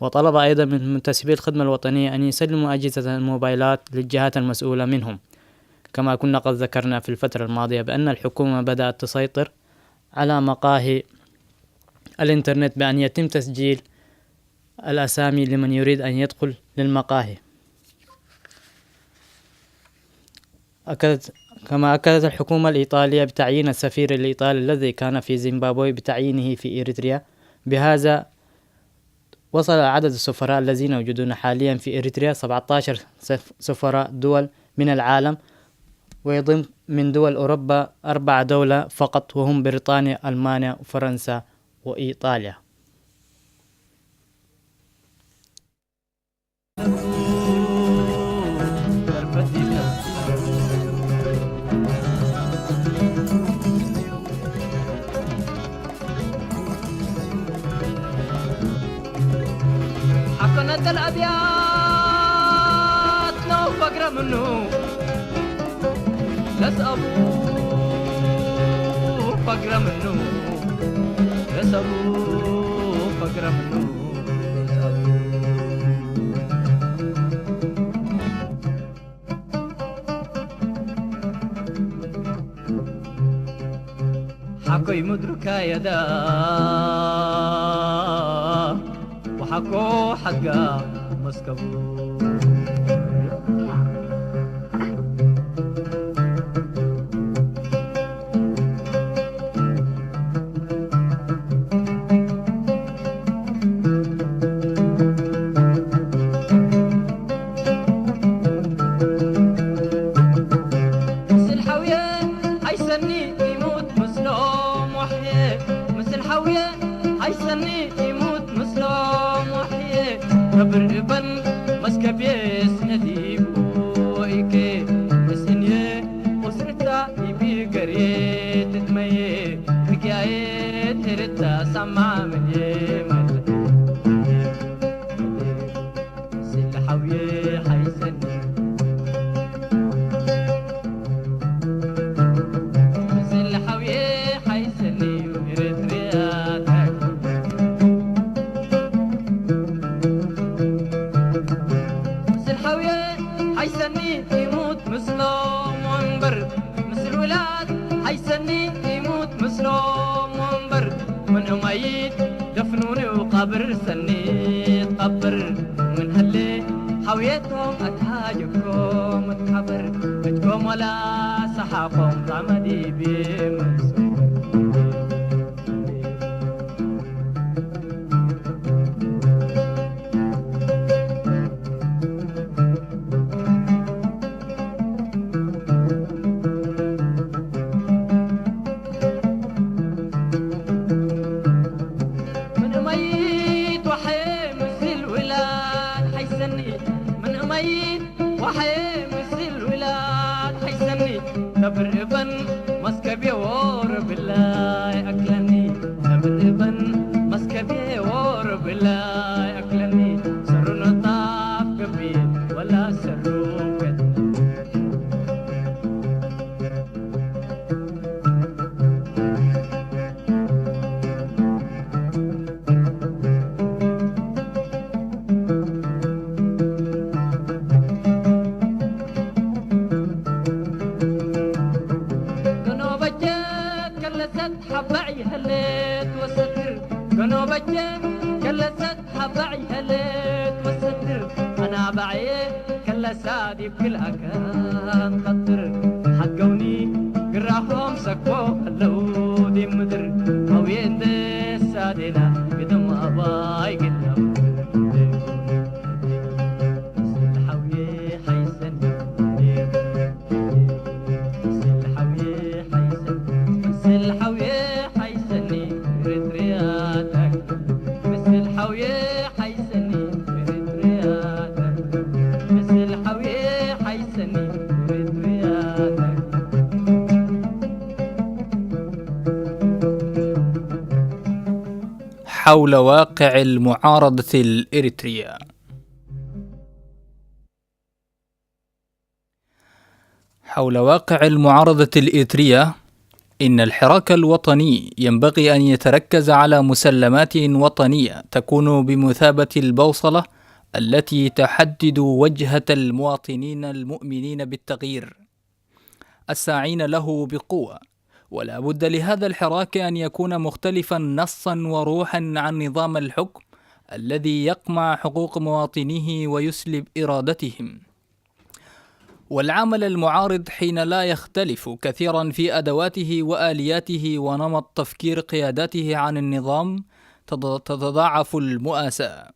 وطلب أيضا من منتسبي الخدمة الوطنية أن يسلموا أجهزة الموبايلات للجهات المسؤولة منهم، كما كنا قد ذكرنا في الفترة الماضية بأن الحكومة بدأت تسيطر على مقاهي الإنترنت بأن يتم تسجيل الأسامي لمن يريد أن يدخل للمقاهي. أكدت، كما أكدت الحكومة الإيطالية بتعيين السفير الإيطالي الذي كان في زيمبابوي بتعيينه في إريتريا. بهذا وصل عدد السفراء الذين يوجدون حاليا في إريتريا سبعتاشر سف-، سفراء دول من العالم، ويضم من دول أوروبا أربع دولة فقط، وهم بريطانيا، ألمانيا، وفرنسا، وإيطاليا. حقنة الأبيات نو فقر منه. لسأبو فقر منه. لسأبو فقر منه. ሓቆይ ምድሩ ካየዳ ወሓቆ ሓጋ መስከቡ። ምስል ሓውየ ኣይሰኒ ይሙት ምስሎም ወሕየ። ምስል ሓውየ ኣይሰኒ ይሙት ምስሎም ወሕየ። ነብር እበን መስከብየስ ነዲቡ ወኢከ። ምስእንየ ቁስርታ ይቢገርየ ትትመየ። ትግያየ ትርታ ሳማ ምንየ ማለት። ስለ ሓውየ ሓይሰኒ። ስለ ሓውየ ሓይሰኒ ኤርትርያ ታሪኽ። ስለ ሓውየ ሓይሰኒ ይሙት ምስሎም ወንበር። ምስል ውላድ ሓይሰኒ ይሙት ምስሎም ወንበር። ምን እማይት ደፍኑኑ ቃብር ሰኒ ትቃብር። ምን ሀሌ ሓውየቶም ኣትሃጀኮም ትሓብር። እጅጎም ወላ ሰሓቆም ጣመዲ ብምስ። ምን እመይት ወሐየ ምስል ውላድ ሓይሰኒ። ምን እመይት ወሐየ ምስል ውላድ ሓይሰኒ። ነብር እበን መስከብየ ወር ብላይ ኣክለኒ። ነብር እበን መስከብየ ወር ብላይ ኣክለኒ። ሰሩ ነጣፍ ገቢ ወላ ሰሩ ከት። ገኖ በጀ ከለሰት ሓባዕ ይሀለት ወሰትር። ገኖ በጀ ከለሰት ሓባዕ ይሀለት ወሰትር። ኣና ባዕየ ከለሳ ዲብ ክልኣከ ንኸትር። ሓገውኒ ግራሆም ሰኮ ከለው ዲብ ምድር። ሃውየ እንደ ሳዴና ግድም ኣባይ ግድም። ስለ ሓውየ ሓይሰኒ። ስለ ሓውየ ሓይሰኒ። ስለ ሓውየ ሓይሰኒ። ኤርትርያ ታክ። ስለ ሓውየ ሓይሰኒ። ኤርትርያ ታክ። ስለ ሓውየ ሓይሰኒ። ኤርትርያ حول واقع المعارضة الإريترية. حول واقع المعارضة الإريترية، إن الحراك الوطني ينبغي أن يتركز على مسلمات وطنية تكون بمثابة البوصلة التي تحدد وجهة المواطنين المؤمنين بالتغيير الساعين له بقوة، ولا بد لهذا الحراك أن يكون مختلفا نصا وروحا عن نظام الحكم الذي يقمع حقوق مواطنيه ويسلب إرادتهم. والعمل المعارض حين لا يختلف كثيرا في أدواته وآلياته ونمط تفكير قياداته عن النظام، تض-، تتضاعف المؤاساة،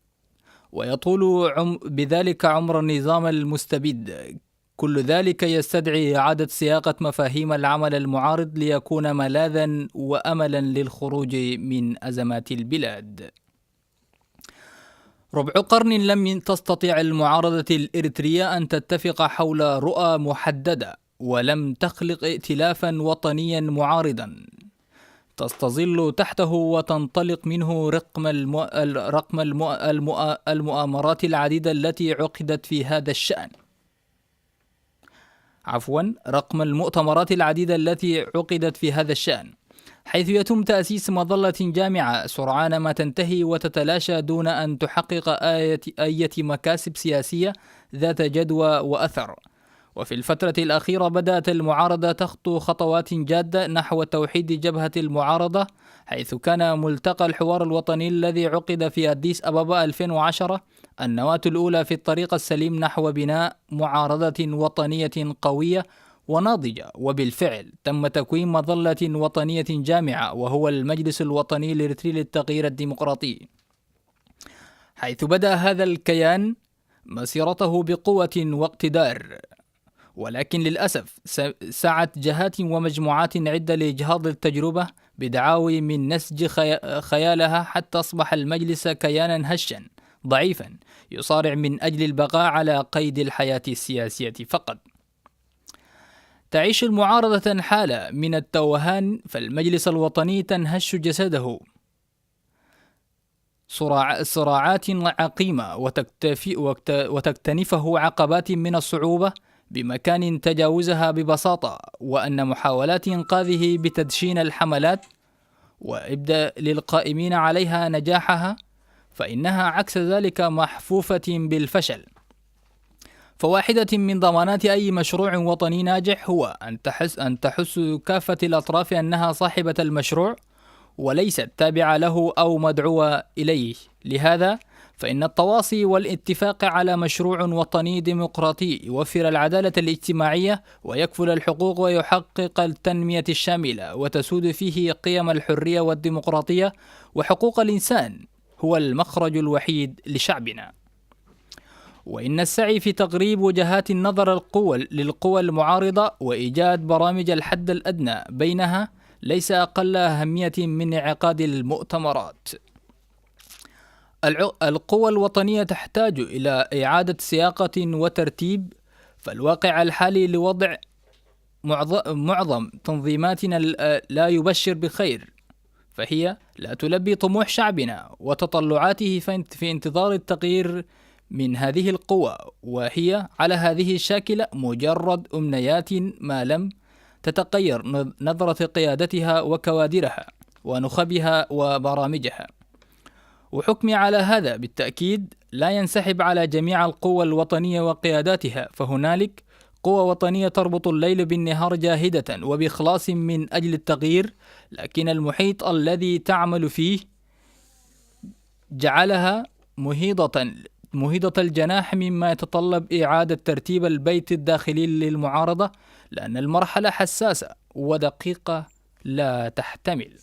ويطول عم-، بذلك عمر النظام المستبد. كل ذلك يستدعي إعادة صياغة مفاهيم العمل المعارض ليكون ملاذا وأملا للخروج من أزمات البلاد. ربع قرن لم تستطع المعارضة الإريترية أن تتفق حول رؤى محددة، ولم تخلق ائتلافا وطنيا معارضا تستظل تحته وتنطلق منه رقم الم-، ال-، رقم الم-، الم-، المؤامرات العديدة التي عقدت في هذا الشأن. عفوا، رقم المؤتمرات العديدة التي عقدت في هذا الشأن، حيث يتم تأسيس مظلة جامعة سرعان ما تنتهي وتتلاشى دون أن تحقق آية، أية مكاسب سياسية ذات جدوى وأثر. وفي الفترة الأخيرة بدأت المعارضة تخطو خطوات جادة نحو توحيد جبهة المعارضة، حيث كان ملتقى الحوار الوطني الذي عقد في أديس أبابا ألفين وعشرة النواة الأولى في الطريق السليم نحو بناء معارضة وطنية قوية وناضجة. وبالفعل تم تكوين مظلة وطنية جامعة، وهو المجلس الوطني الإريتري للتغيير الديمقراطي، حيث بدأ هذا الكيان مسيرته بقوة واقتدار. ولكن للأسف س-، سعت جهات ومجموعات عدة لإجهاض التجربة بدعاوي من نسج خي-، خيالها، حتى أصبح المجلس كيانا هشا ضعيفا يصارع من أجل البقاء على قيد الحياة السياسية فقط. تعيش المعارضة حالة من التوهان، فالمجلس الوطني تنهش جسده صراع-، صراعات عقيمة وتكتفي-، وت-، وتكتنفه عقبات من الصعوبة بمكان تجاوزها ببساطة، وأن محاولات إنقاذه بتدشين الحملات وإبداء للقائمين عليها نجاحها، فإنها عكس ذلك محفوفة بالفشل. فواحدة من ضمانات أي مشروع وطني ناجح هو أن تحس، أن تحس كافة الأطراف أنها صاحبة المشروع وليست تابعة له أو مدعوة إليه. لهذا فإن التواصي والاتفاق على مشروع وطني ديمقراطي يوفر العدالة الاجتماعية ويكفل الحقوق ويحقق التنمية الشاملة وتسود فيه قيم الحرية والديمقراطية وحقوق الإنسان هو المخرج الوحيد لشعبنا. وإن السعي في تغريب وجهات النظر القوى، للقوى المعارضة وإيجاد برامج الحد الأدنى بينها ليس أقل أهمية من انعقاد المؤتمرات. الع-، القوى الوطنية تحتاج إلى إعادة سياقة وترتيب، فالواقع الحالي لوضع معظ-، معظم تنظيماتنا ال-، لا يبشر بخير، فهي لا تلبي طموح شعبنا وتطلعاته في انت-، في انتظار التغيير من هذه القوى، وهي على هذه الشاكلة مجرد أمنيات ما لم تتغير نظ-، نظرة قيادتها وكوادرها ونخبها وبرامجها. وحكمي على هذا بالتأكيد لا ينسحب على جميع القوى الوطنية وقياداتها، فهنالك قوى وطنية تربط الليل بالنهار جاهدة وبإخلاص من أجل التغيير، لكن المحيط الذي تعمل فيه جعلها مهيضة، مهيضة الجناح، مما يتطلب إعادة ترتيب البيت الداخلي للمعارضة، لأن المرحلة حساسة ودقيقة لا تحتمل.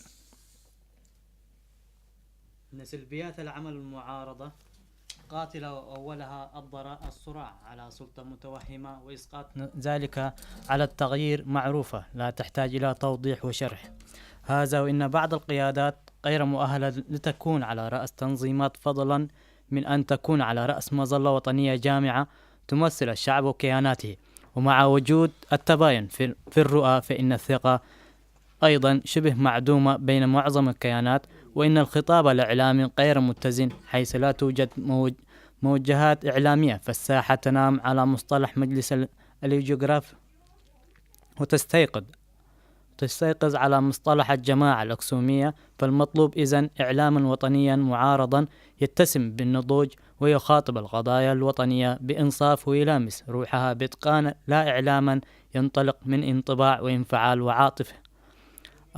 إن سلبيات العمل المعارضة قاتلة، وأولها الضرا-، الصراع على سلطة متوهمة، وإسقاط ن-، ذلك على التغيير معروفة لا تحتاج إلى توضيح وشرح. هذا وإن بعض القيادات غير مؤهلة لتكون على رأس تنظيمات، فضلا من أن تكون على رأس مظلة وطنية جامعة تمثل الشعب وكياناته. ومع وجود التباين في، في الرؤى، فإن الثقة أيضا شبه معدومة بين معظم الكيانات، وإن الخطاب الإعلامي غير متزن، حيث لا توجد موج-، موجهات إعلامية، فالساحة تنام على مصطلح مجلس ال-، الجغراف، وتستيقظ، تستيقظ على مصطلح الجماعة الأكسومية. فالمطلوب إذن إعلاما وطنيا معارضا يتسم بالنضوج ويخاطب القضايا الوطنية بإنصاف، ويلامس روحها بإتقان، لا إعلاما ينطلق من انطباع وانفعال وعاطفة.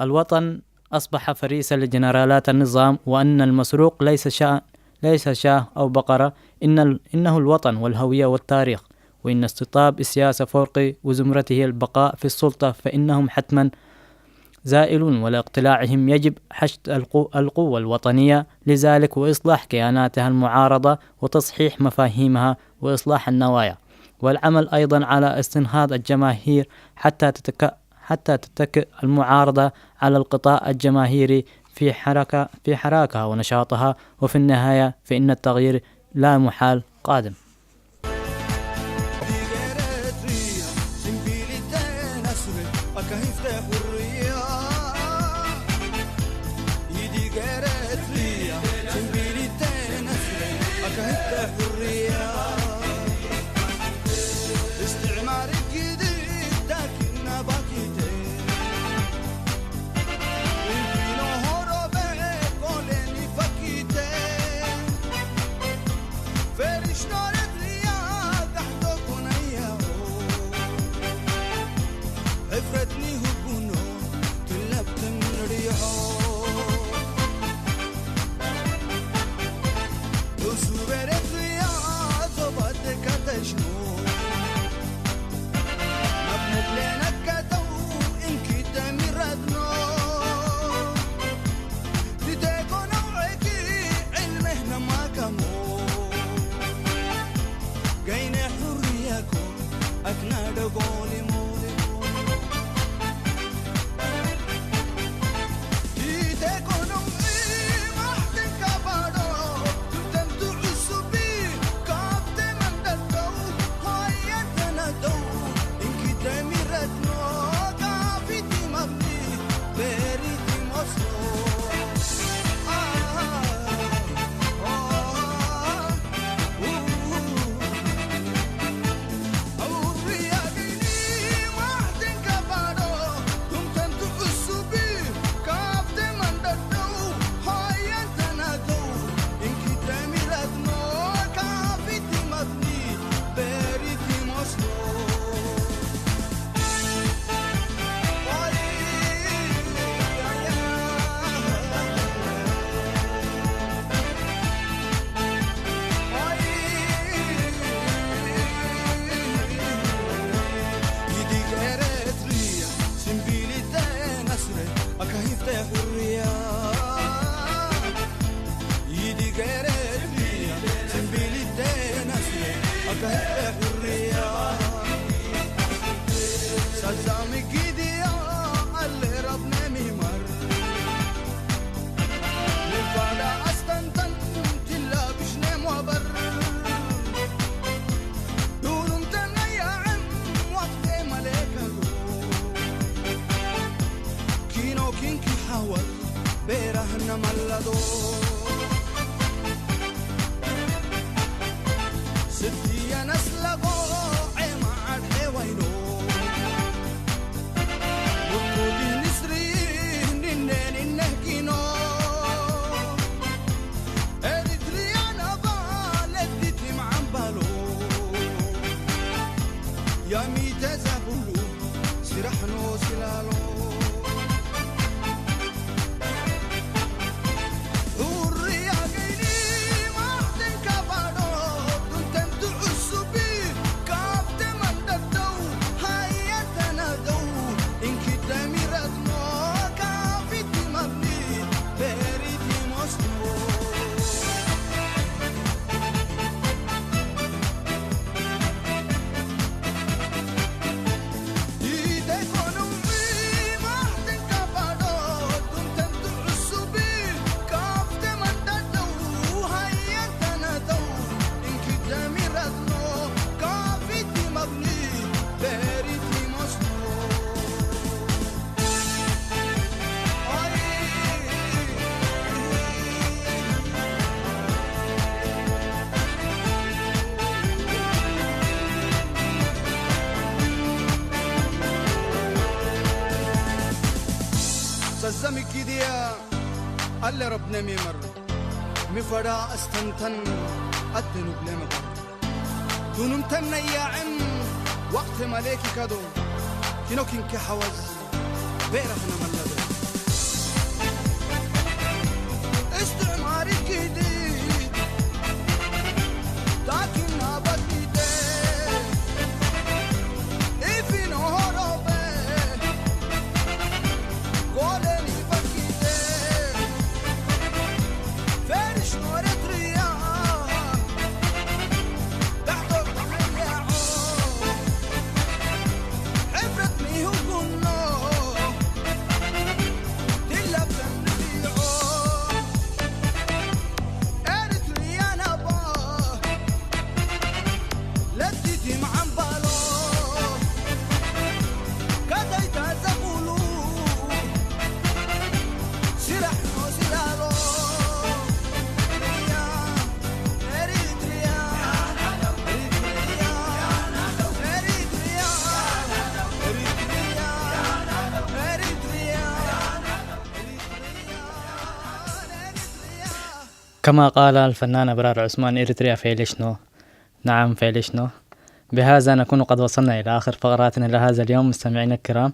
الوطن أصبح فريسة لجنرالات النظام، وأن المسروق ليس شاء، ليس شاه أو بقرة، إن ال-، إنه الوطن والهوية والتاريخ. وإن استطاب السياسة فورقي وزمرته البقاء في السلطة، فإنهم حتما زائلون، ولاقتلاعهم يجب حشد القو-، القوة الوطنية لذلك، وإصلاح كياناتها المعارضة، وتصحيح مفاهيمها، وإصلاح النوايا، والعمل أيضا على استنهاض الجماهير حتى تتك-، حتى تتكئ المعارضة على القطاع الجماهيري في حركة، في حراكها ونشاطها، وفي النهاية فإن التغيير لا محال قادم. ኣለ ረብ ነሜመር፣ ምፈዳ እስተንተን ኣደኑብ ለመቐር። ዱኑምተን ነያዕን ወቕት መሌኪ ከዶ፣ ኪኖኪንኪ ሐወዝ፣ ብዕረኽነ መለበ። እስትዕማሪ ኪዲ፣ ታኪና በኪደ፣ ኢፊኖ ሆሮበ፣ ጎለኒ በኪደ፣ ፌሪሽ ኖረት ርያ፣ ዳዕዶር ርያዖ፣ ሕብረት ሚሁ ጉኖ፣ ዲለብለን ርያዖ፣ ኤሪትርያ ናባ፣ ለቲቲ መዓምባሎ፣ ከተይታ ዘቑሉ፣ ሲራሕ ኖ ሲላሎ፣ ኤሪትርያ፣ ኤሪትርያ፣ ኤሪትርያ፣ ኤሪትርያ፣ ኤሪትርያ፣ ኤሪትርያ። كما قال الفنان أبرار عثمان، إريتريا فيلشنو. نعم، فيلشنو. بهذا نكون قد وصلنا إلى آخر فقراتنا لهذا اليوم، مستمعينا الكرام.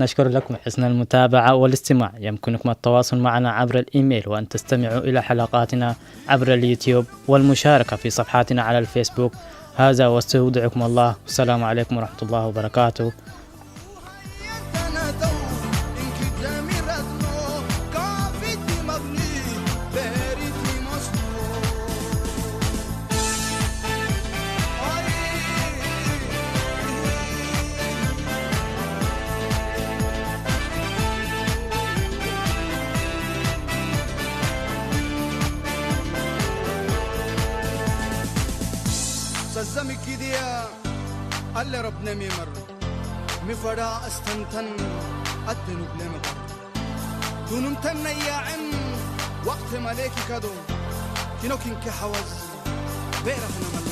نشكر لكم حسن المتابعة والاستماع. يمكنكم التواصل معنا عبر الإيميل، وأن تستمعوا إلى حلقاتنا عبر اليوتيوب، والمشاركة في صفحاتنا على الفيسبوك. هذا واستودعكم الله، والسلام عليكم ورحمة الله وبركاته. ሰዘሚ ኪድያ ኣለ ረብ ነሜመር፣ ምፈዳ እስተንተን ኣደኑብ ለመቐር። ዱኑምተን ነያዕን ወቕት መሌኪ ከዶ፣ ኪኖኪንኪ ሐወዝ፣ ብዕረኽነ መለ